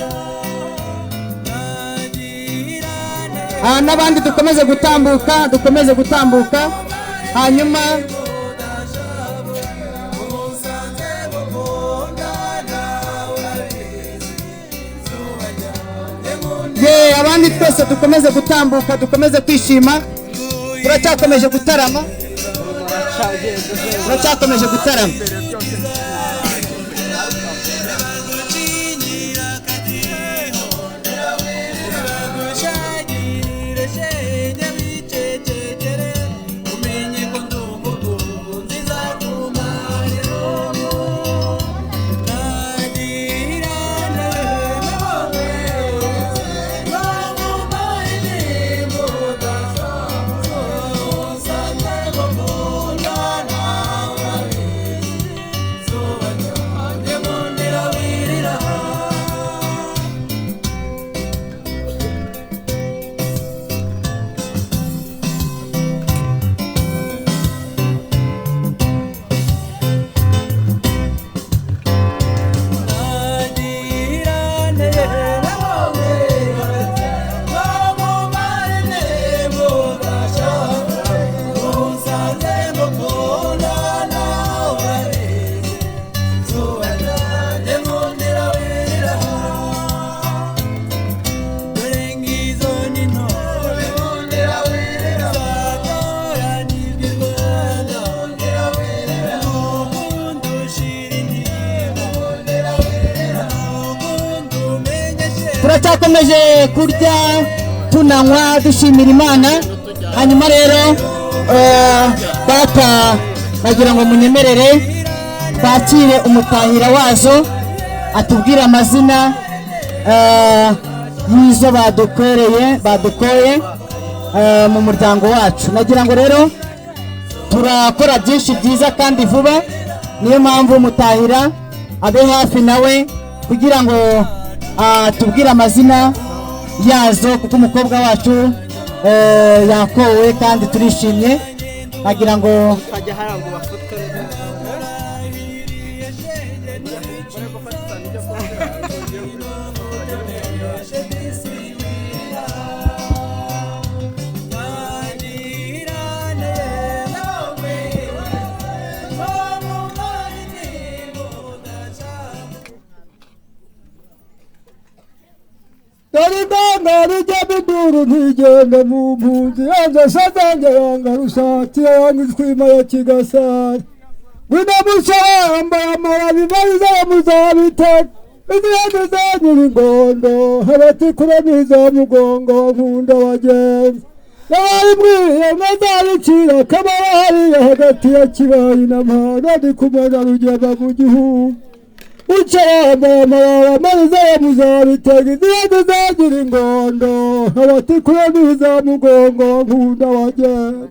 N'abandi dukomeze gutambuka, dukomeze gutambuka. Hanyuma ye abandi twese dukomeze gutambuka, dukomeze kwishima. Turacyakomeje gutarama, turacyakomeje gutarama. Turacyakomeje kurya tunanywa dushimira Imana. Hanyuma rero data nagira ngo munyemerere twakire umutahira wazo atubwire amazina y'izo badukoreye badukoye mu muryango wacu. Nagira ngo rero turakora byinshi byiza kandi vuba, niyo mpamvu umutahira abe hafi nawe kugira ngo tubwire amazina yazo, kuko umukobwa wacu yakowe kandi turishimye. Nagira ngo Ntigenda mu mpunzi yanze sazange yanga rusatira yanga ishwima ya kigasari winamuca yambaye amarabi mariza ya muzabiteka izindi zanyura ingondo abatikura n'iza mugongo nkunda bagenzi yabaye ntazabicira kabara hariya hagati ya Kibayi na Mpanga ndi kumwe na Rugema mu gihugu ucaramba mariza ya muzabitega izindi zagira ingondo abatikura n'iza mugongo nkunda bagenzi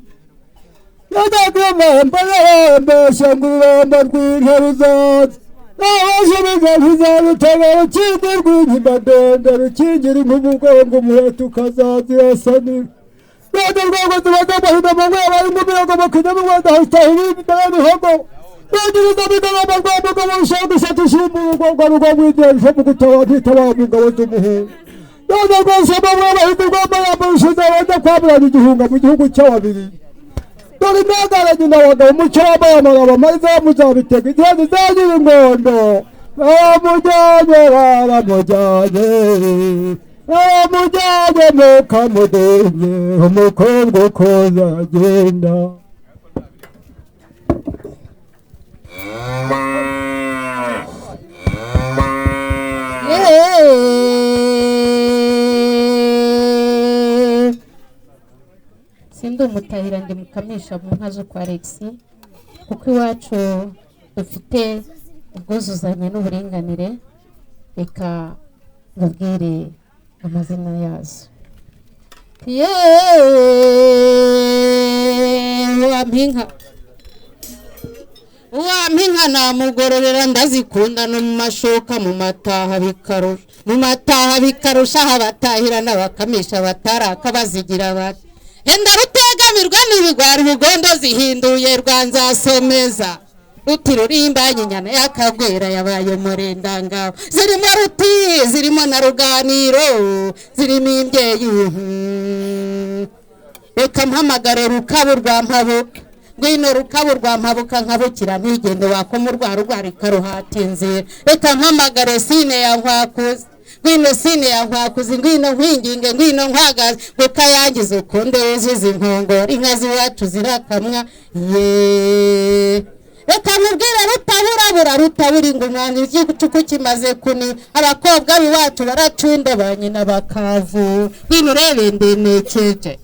yadagomba yarambesha ngo ururamba rw'inkaruzaza abashobiza ntizabitega rukingi rw'inkima ndende rukingira inkubugongo umuheto ukazazirasanira rwanda rwego zibaza amahina mu rwego ari mu mirongo makumyabiri mu Rwanda hasitahira imbere y'imihogo rwangiriza migarama rwa mugabo rushaka isatu ishimba urugorwa rugwa mu gutabara ntitabara mu ngabo z'umuhungu rwanda rwose amabwabahindi rw'amayamba rushize abajya kwamurana igihunga mu gihugu cy'ababiri dore intangara nyina abagabo umucyo w'amayamara mariza muzabitega igihe zizagira ingondo baramujyanye baramujyanye baramujyanye mukamudenge umukobwa uko agenda. Sindi umutahira ndi mukamisha mu nka zo kwa Alex, kuko iwacu dufite ubwuzuzanye n'uburinganire. Reka mbabwire amazina yazo. Uwampinka namugororera ndazikunda no mu mashoka mu mataha bikarusha mu mataha bikarusha abatahira n'abakamisha bataraka bazigira bati enda rutegamirwa n'ibigwari ubugondo zihinduye rwanzasomeza ruti rurimbanye inyana yakagwera yabaye murendangabo zirimo ruti zirimo na ruganiro zirimo imbyeyi. Reka mpamagare Rukabu rwa Mpabuka, ngwino Rukabu rwa Mpabuka nkabukira ntigende wakoma urwara urwarika ruhata inzira. Reka mpamagare Sine ya Nkwakuzi, ngwino Sine ya Nkwakuzi, ngwino nkwinginge, ngwino nkwagaze, gukayangiza ukunde wuzuze inkongoro, inka z'iwacu zirakamwa ye. Reka nkubwire rutaburabura rutabura ingumwana, igicuku kimaze kuni, abakobwa b'iwacu baracunda ba nyina bakavu. Ngwino urebe ndenekeje,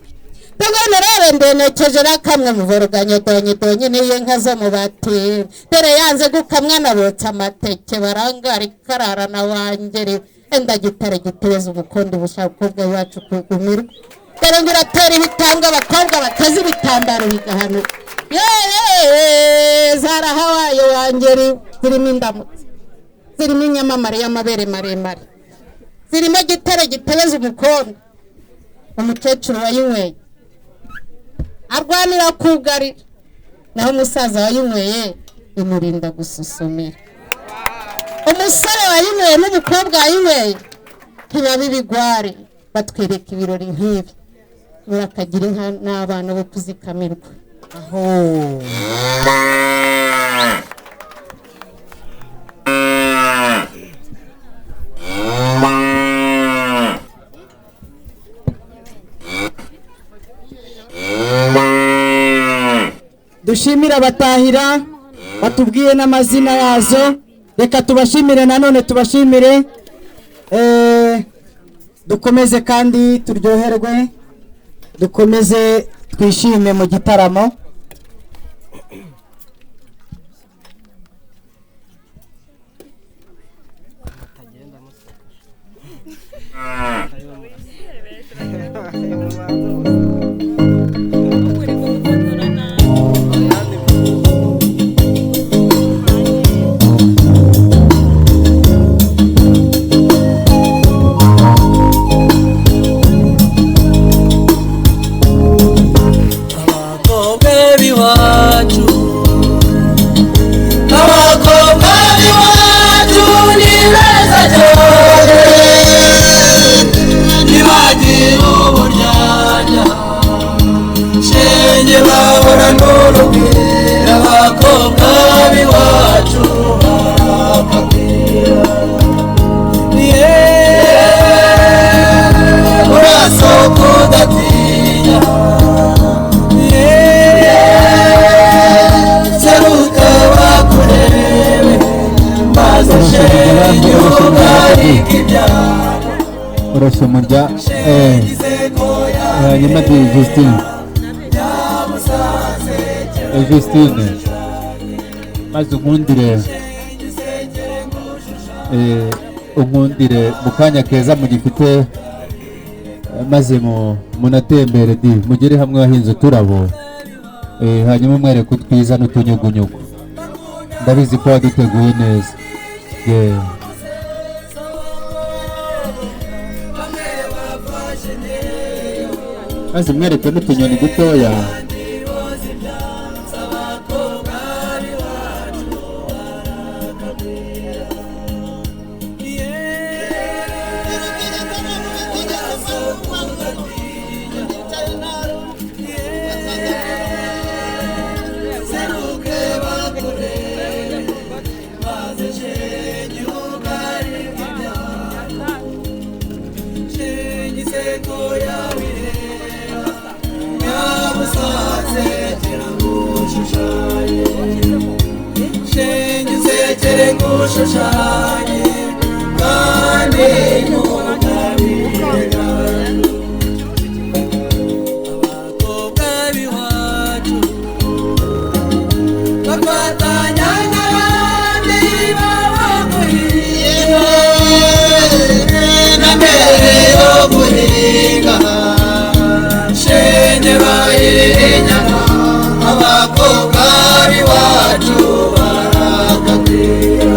ngwino urebe ndenekeje, rakamwe muvoroganye donye donye niyo nka zo mu batera. Dore yanze gukamwa nabotsa amateke, barangara ikararana wangeri, enda gitare giteza ubukondo ubushaka iwacu kugumirwa. Dore ngo uratera ibitambwe abakobwa bateze ibitambaro bigahanuka. Yeee zarahawaye wangeri, zirimo indamutsa, zirimo inyamamare y'amabere maremare, zirimo gitare gitebeza umukondo. Umukecuru wayinyweye arwanira kugarira, naho umusaza wayinyweye imurinda gususumira. Umusore wayinyweye n'umukobwa wayinyweye ntibaba ibigwari, batwereka ibirori nk'ibi, murakagira inka n'abana bo kuzikamirwa. Aho dushimira abatahira batubwiye n'amazina yazo. Reka tubashimire nanone, tubashimire dukomeze kandi turyoherwe, dukomeze twishime mu gitaramo. Urasomurya hanyuma di Justine, Justine maze unkundire, unkundire mu kanya keza mugifite, maze munatembere di mugere hamwe wahinze uturabo, hanyuma umwereke utwiza n'utunyugunyugu. Ndabizi ko waduteguye neza. Maze mwereke n'utunyoni dutoya. Abakobwa b'iwacu barakagwira.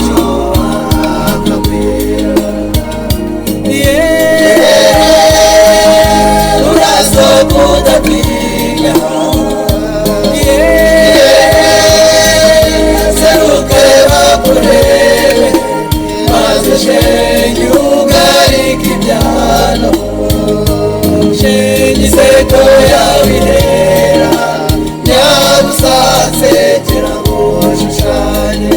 b'iwacu bakagwira. Urasohoka udatinya, seruke bakurebe, maze shenge ugarike ibyano, shenge iseko yawe ihera, nyabusansekera ngushushanye,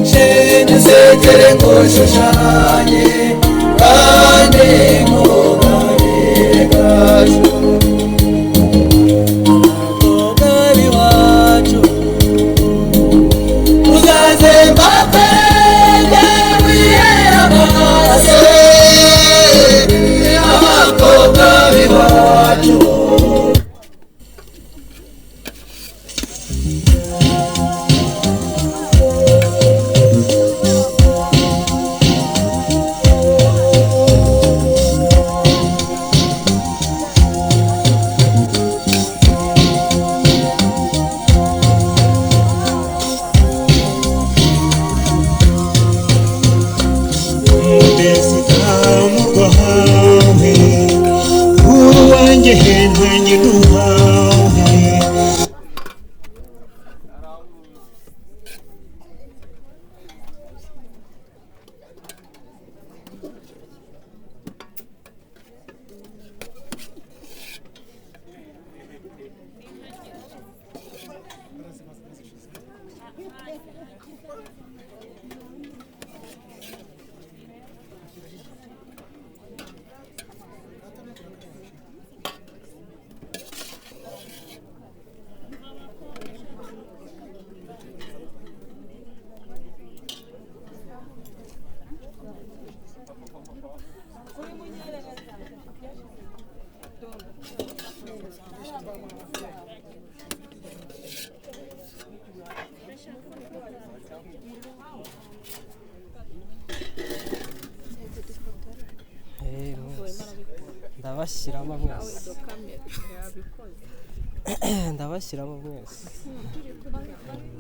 shenge nsekere ngushushanye, kandi nkugabire gaju. Abakobwa b'iwacu uzaze mbapende wihere amaso, abakobwa b'iwacu. Ndabashyiramo mwese, ndabashyiramo mwese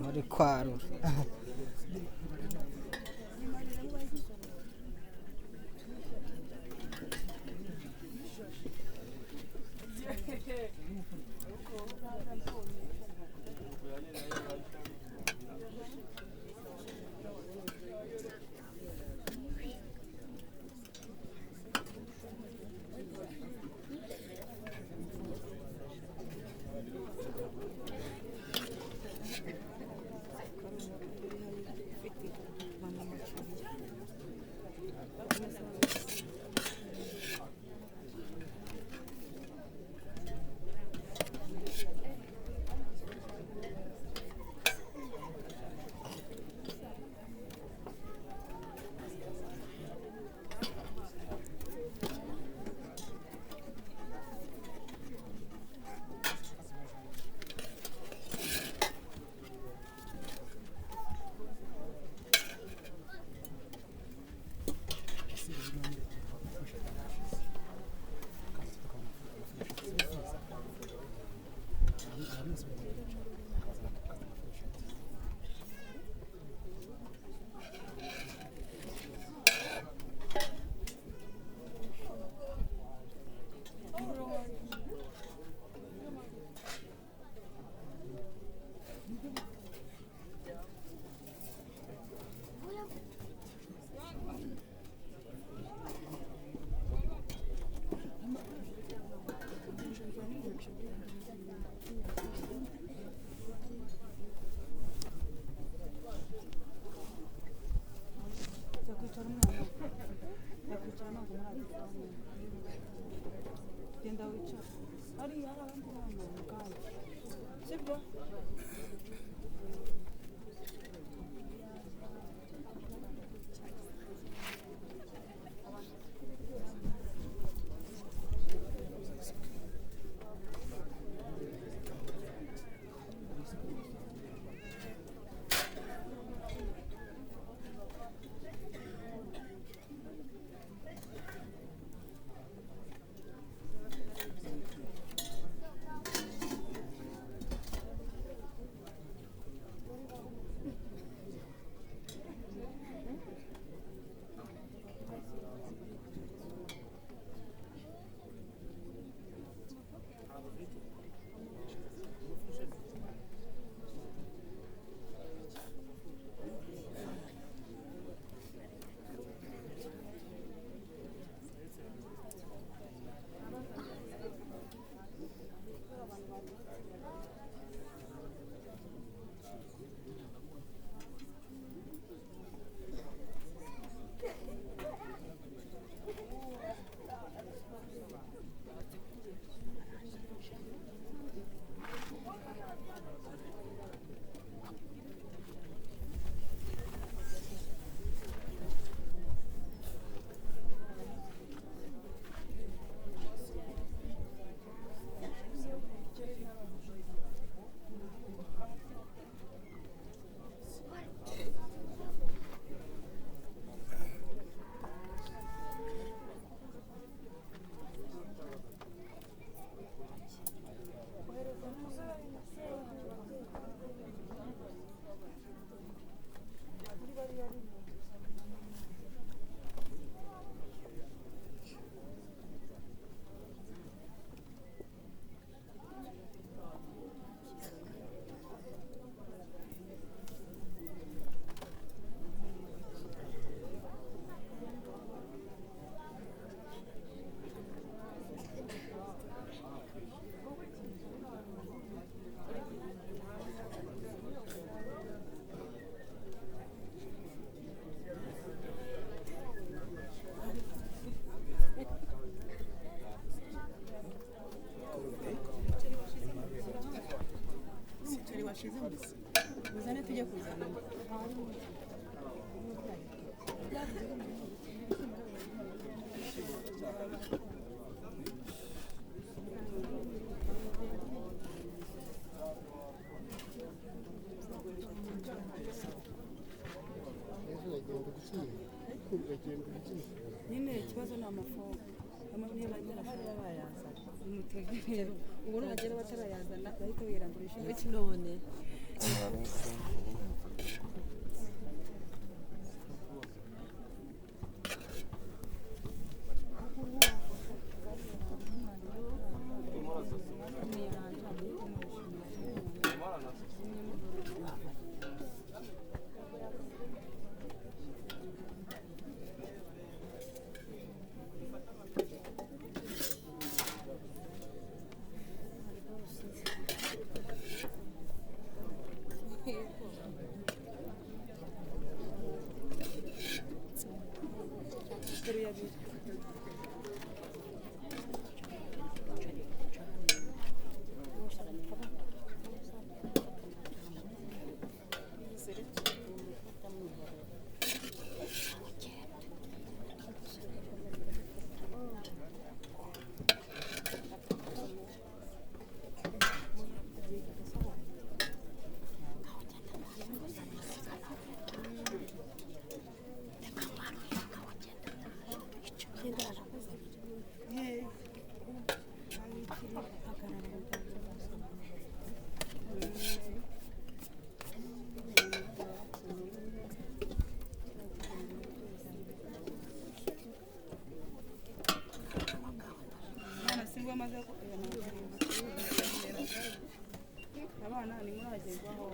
muri kwarura. Genda wicara hariya hari abandi bana ubwabo sibyo. Uzane tujye kuzana. Nyine ikibazo ni amafomu niba bayazana mutegereze ubu nagera batarayazana bahita birandurisha iki none. Abana ni muragerwaho.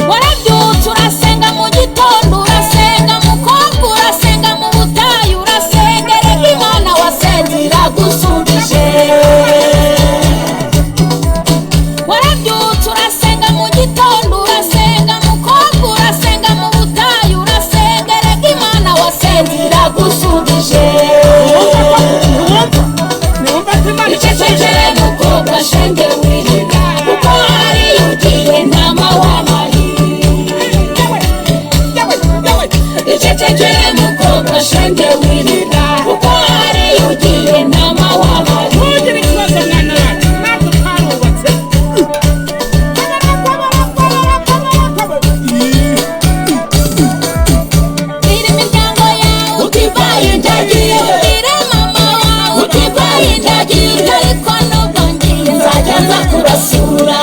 Warabyutse urasenga. mukobwa shenge wirira kuko hari ugiye ntama wamari. Icecekere mukobwa shenge wirira kuko hari ugiye ntama wamari. Ntugire ikibazo mwana wacu, natwe twarubatse. Bwira imiryango yawe utivaye ndagiye, bwira mama wawe utivaye ndagiye, ariko nubwo ngiye nzajya nza kubasura.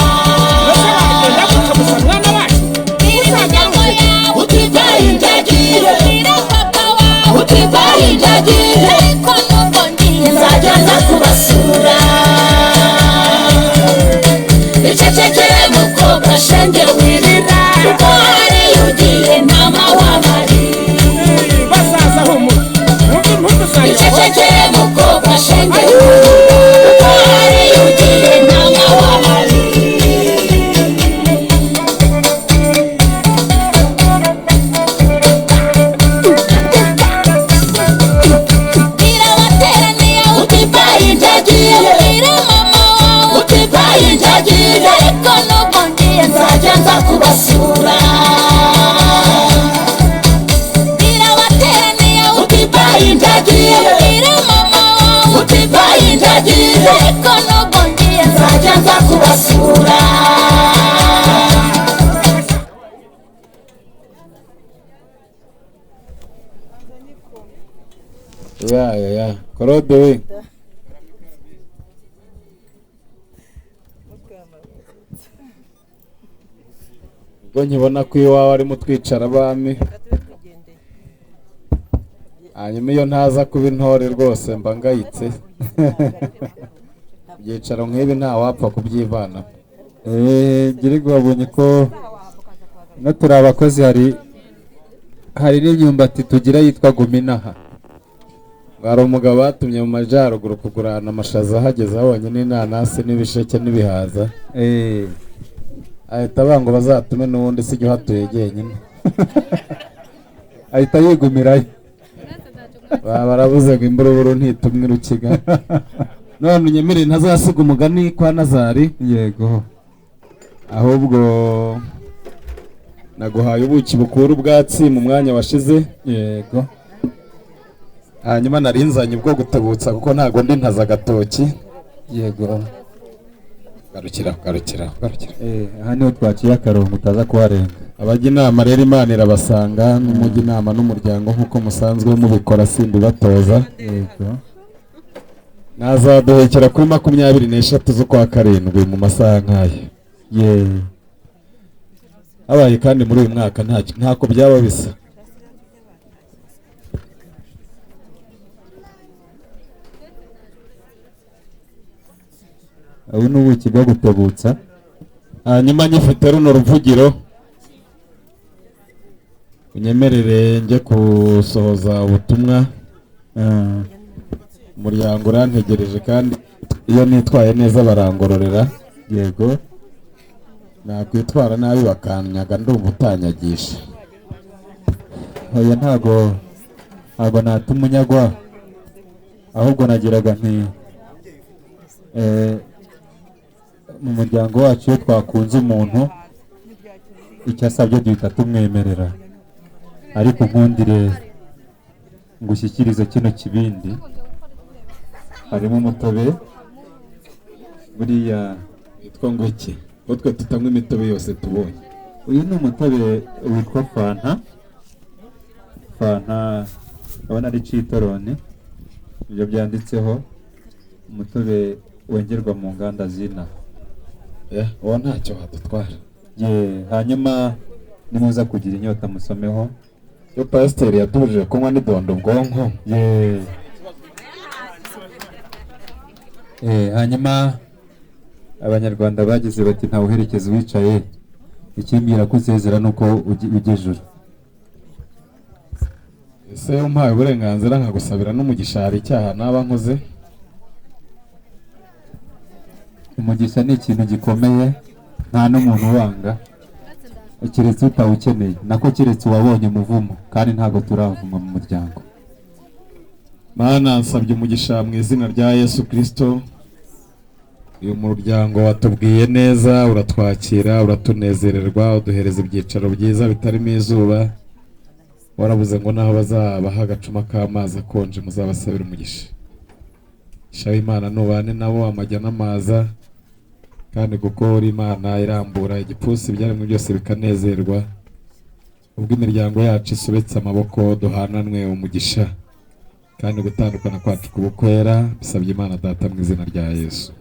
Ese wagenda gukabuza mwana wacu? Bwira imiryango yawe utivaye ndagiye, bwira papa wawe utivaye ndagiye, ariko nubwo ngiye nzajya nza kubasura. Icecekere mukobwa shenge wirira kuko hari ugiye ntama wamari. Basaza humura, wumve impundu zanjye. Icecekere mukobwa shenge wirira kuko hari ugiye ntama wamari. Bwira abateraniye utivaye ndagiye, bwira mama wawe utivaye ndagiye, ariko nubwo ngiye nzajya nza kubasura. Bwira abateraniye utivaye ndagiye, bwira mama wawe utivaye ndagiye, ariko nubwo ngiye nzajya nza kubasura. Ya ya ya Claude we, ubwo nkibona ko iwawe arimo utwicara abami, hanyuma iyo ntaza kuba intore rwose mba ngayitse. Ibyicaro nk'ibi ntawapfa kubyivanamo. Ngirigo wabonye ko no turi abakozi, hari n'imyumbati tugira yitwa guminaha. Hari umugabo batumye mu majyaruguru kugurana amashaza, ahageze abonye n'inanasi n'ibisheke n'ibihaza, ahita avuga ngo bazatume n'ubundi si jye uhatuye jyenyine. Ahita yigumirayo. Baba barabuze ngo imburuburu ntitumwe urukiga. None unyemerere ntazasiga umugani kwa Nazari. Yego. Ahubwo naguhaye ubuki bukura ubwatsi mu mwanya washize. Yego. Hanyuma nari nzanye ubwo gutebutsa kuko ntago ndi ntaza agatoki. Yego. Garukira, garukira, garukira. Aha niho twaciye akarongo utaza kuharenga. Abajya inama rero Imana irabasanga, n'umujya inama n'umuryango nk'uko musanzwe mubikora simbibatoza. Yego. Nazaduhekera kuri 23 z'ukwa 7 mu masaha nk'aya. Ye. Habaye kandi muri uyu mwaka ntako byaba bisa. Ubu ni ubuki bwo gutebutsa. Hanyuma nyifite runo ruvugiro, unyemerere njye gusohoza ubutumwa. Umuryango urantegereje kandi iyo nitwaye neza barangororera. Yego. Nakwitwara nabi bakanyaga ndumva utanyagisha. Oya, ntago natuma unyagwa, ahubwo nagiraga nti mu muryango wacu iyo twakunze umuntu icyo asabye duhita tumwemerera, ariko nkundire ngushyikirize kino kibindi harimo umutobe buriya witwa ngo iki? Ko twe tutanywa imitobe yose tubonye. Uyu ni umutobe witwa fanta. Fanta urabona ari citoroni, ibyo byanditseho, umutobe wengerwa mu nganda zina. Uwo ntacyo wadutwara. Hanyuma nimuza kugira inyota musomeho. Yo pasiteri yatubujije kunywa n'idondo ubwonko. Hanyuma abanyarwanda bagize bati ntawe uherekeza uwicaye, ikimbwira ko usezera nuko ujya ijuru. Ese umpaye uburenganzira nkagusabira n'umugisha hari icyaha naba nkoze? Umugisha ni ikintu gikomeye, nta n'umuntu wanga keretse utawukeneye, nako keretse uwabonye umuvumo, kandi ntabwo turavuma mu muryango. Mana, nsabye umugisha mu izina rya Yesu Kristo. Uyu muryango watubwiye neza, uratwakira, uratunezererwa, uduhereza ibyicaro byiza bitarimo izuba. Warabuze ngo naho bazabaha agacuma k'amazi akonje muzabasabira umugisha. Shaho Imana nubane nabo amajya n'amaza, kandi kuko uri Imana irambura igipfunsi ibyaremwe byose bikanezerwa. Ubwo imiryango yacu isobetse amaboko duhananwe umugisha, kandi gutandukana kwacu kubukwera bisabye Imana Data mu izina rya Yesu.